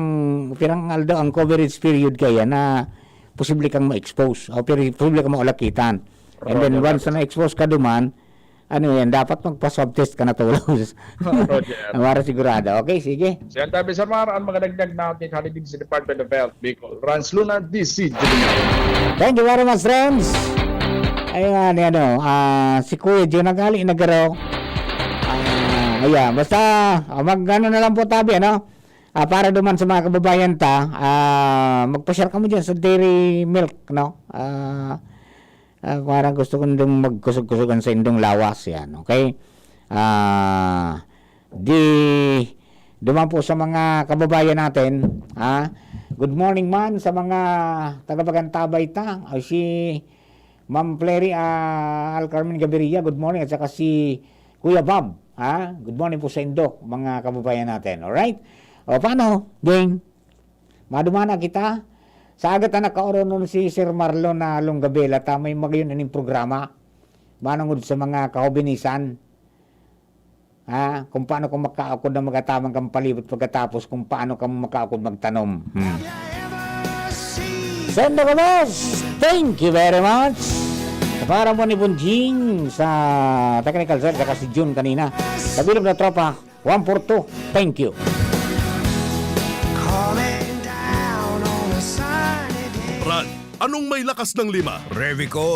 pirang aldaw ang coverage period kaya na posible kang ma-expose o pir-, posible kang maulakitan. And then Roger, once Roger. na na-expose ka duman, ano yan, dapat magpa-swab test ka na tulos. Roger. Para sigurado. Okay, sige. Si Antabi Samar, ang mga dagdag na update hali din sa Department of Health, Bicol. Rans Luna, D C G. Thank you very much, friends. Ayun nga, ni ano, ah, si Kuya Jun, nagali na garo. Ah, ayan, basta, ah, mag ano na lang po tabi, ano? Ah, para duman sa mga kababayan ta, ah, magpa-share kamo dyan sa Dairy Milk, no? Ah, ah, parang gusto ko nung magkusog-kusogan sa indong lawas, yan, okay? Ah, di, duman po sa mga kababayan natin, ha? Good morning man sa mga taga-Pagantabay ta. Ay, si Ma'am Flery, ah, Al Carmen Gaviria, good morning. At saka si Kuya Bob, ha? Good morning po sa indo, mga kababayan natin. Alright? O, paano, gang? Madumana kita? Sa agat na nakaoronon si Sir Marlon na Longgabela, ta may magayon ining programa. Manungod sa mga kahobinisan. Ha? Kung paano ka makaukod na mag-atabang kang palibot pagkatapos kung paano ka makaukod magtanom. Hmm. Sendo Gomez, thank you very much. Sa pangaran po ni Bonjing sa technical side, saka si Jun kanina. Sa bilog na tropa, one four two, thank you. Coming down on a sunny day. Brad, anong may lakas ng lima? Revicol.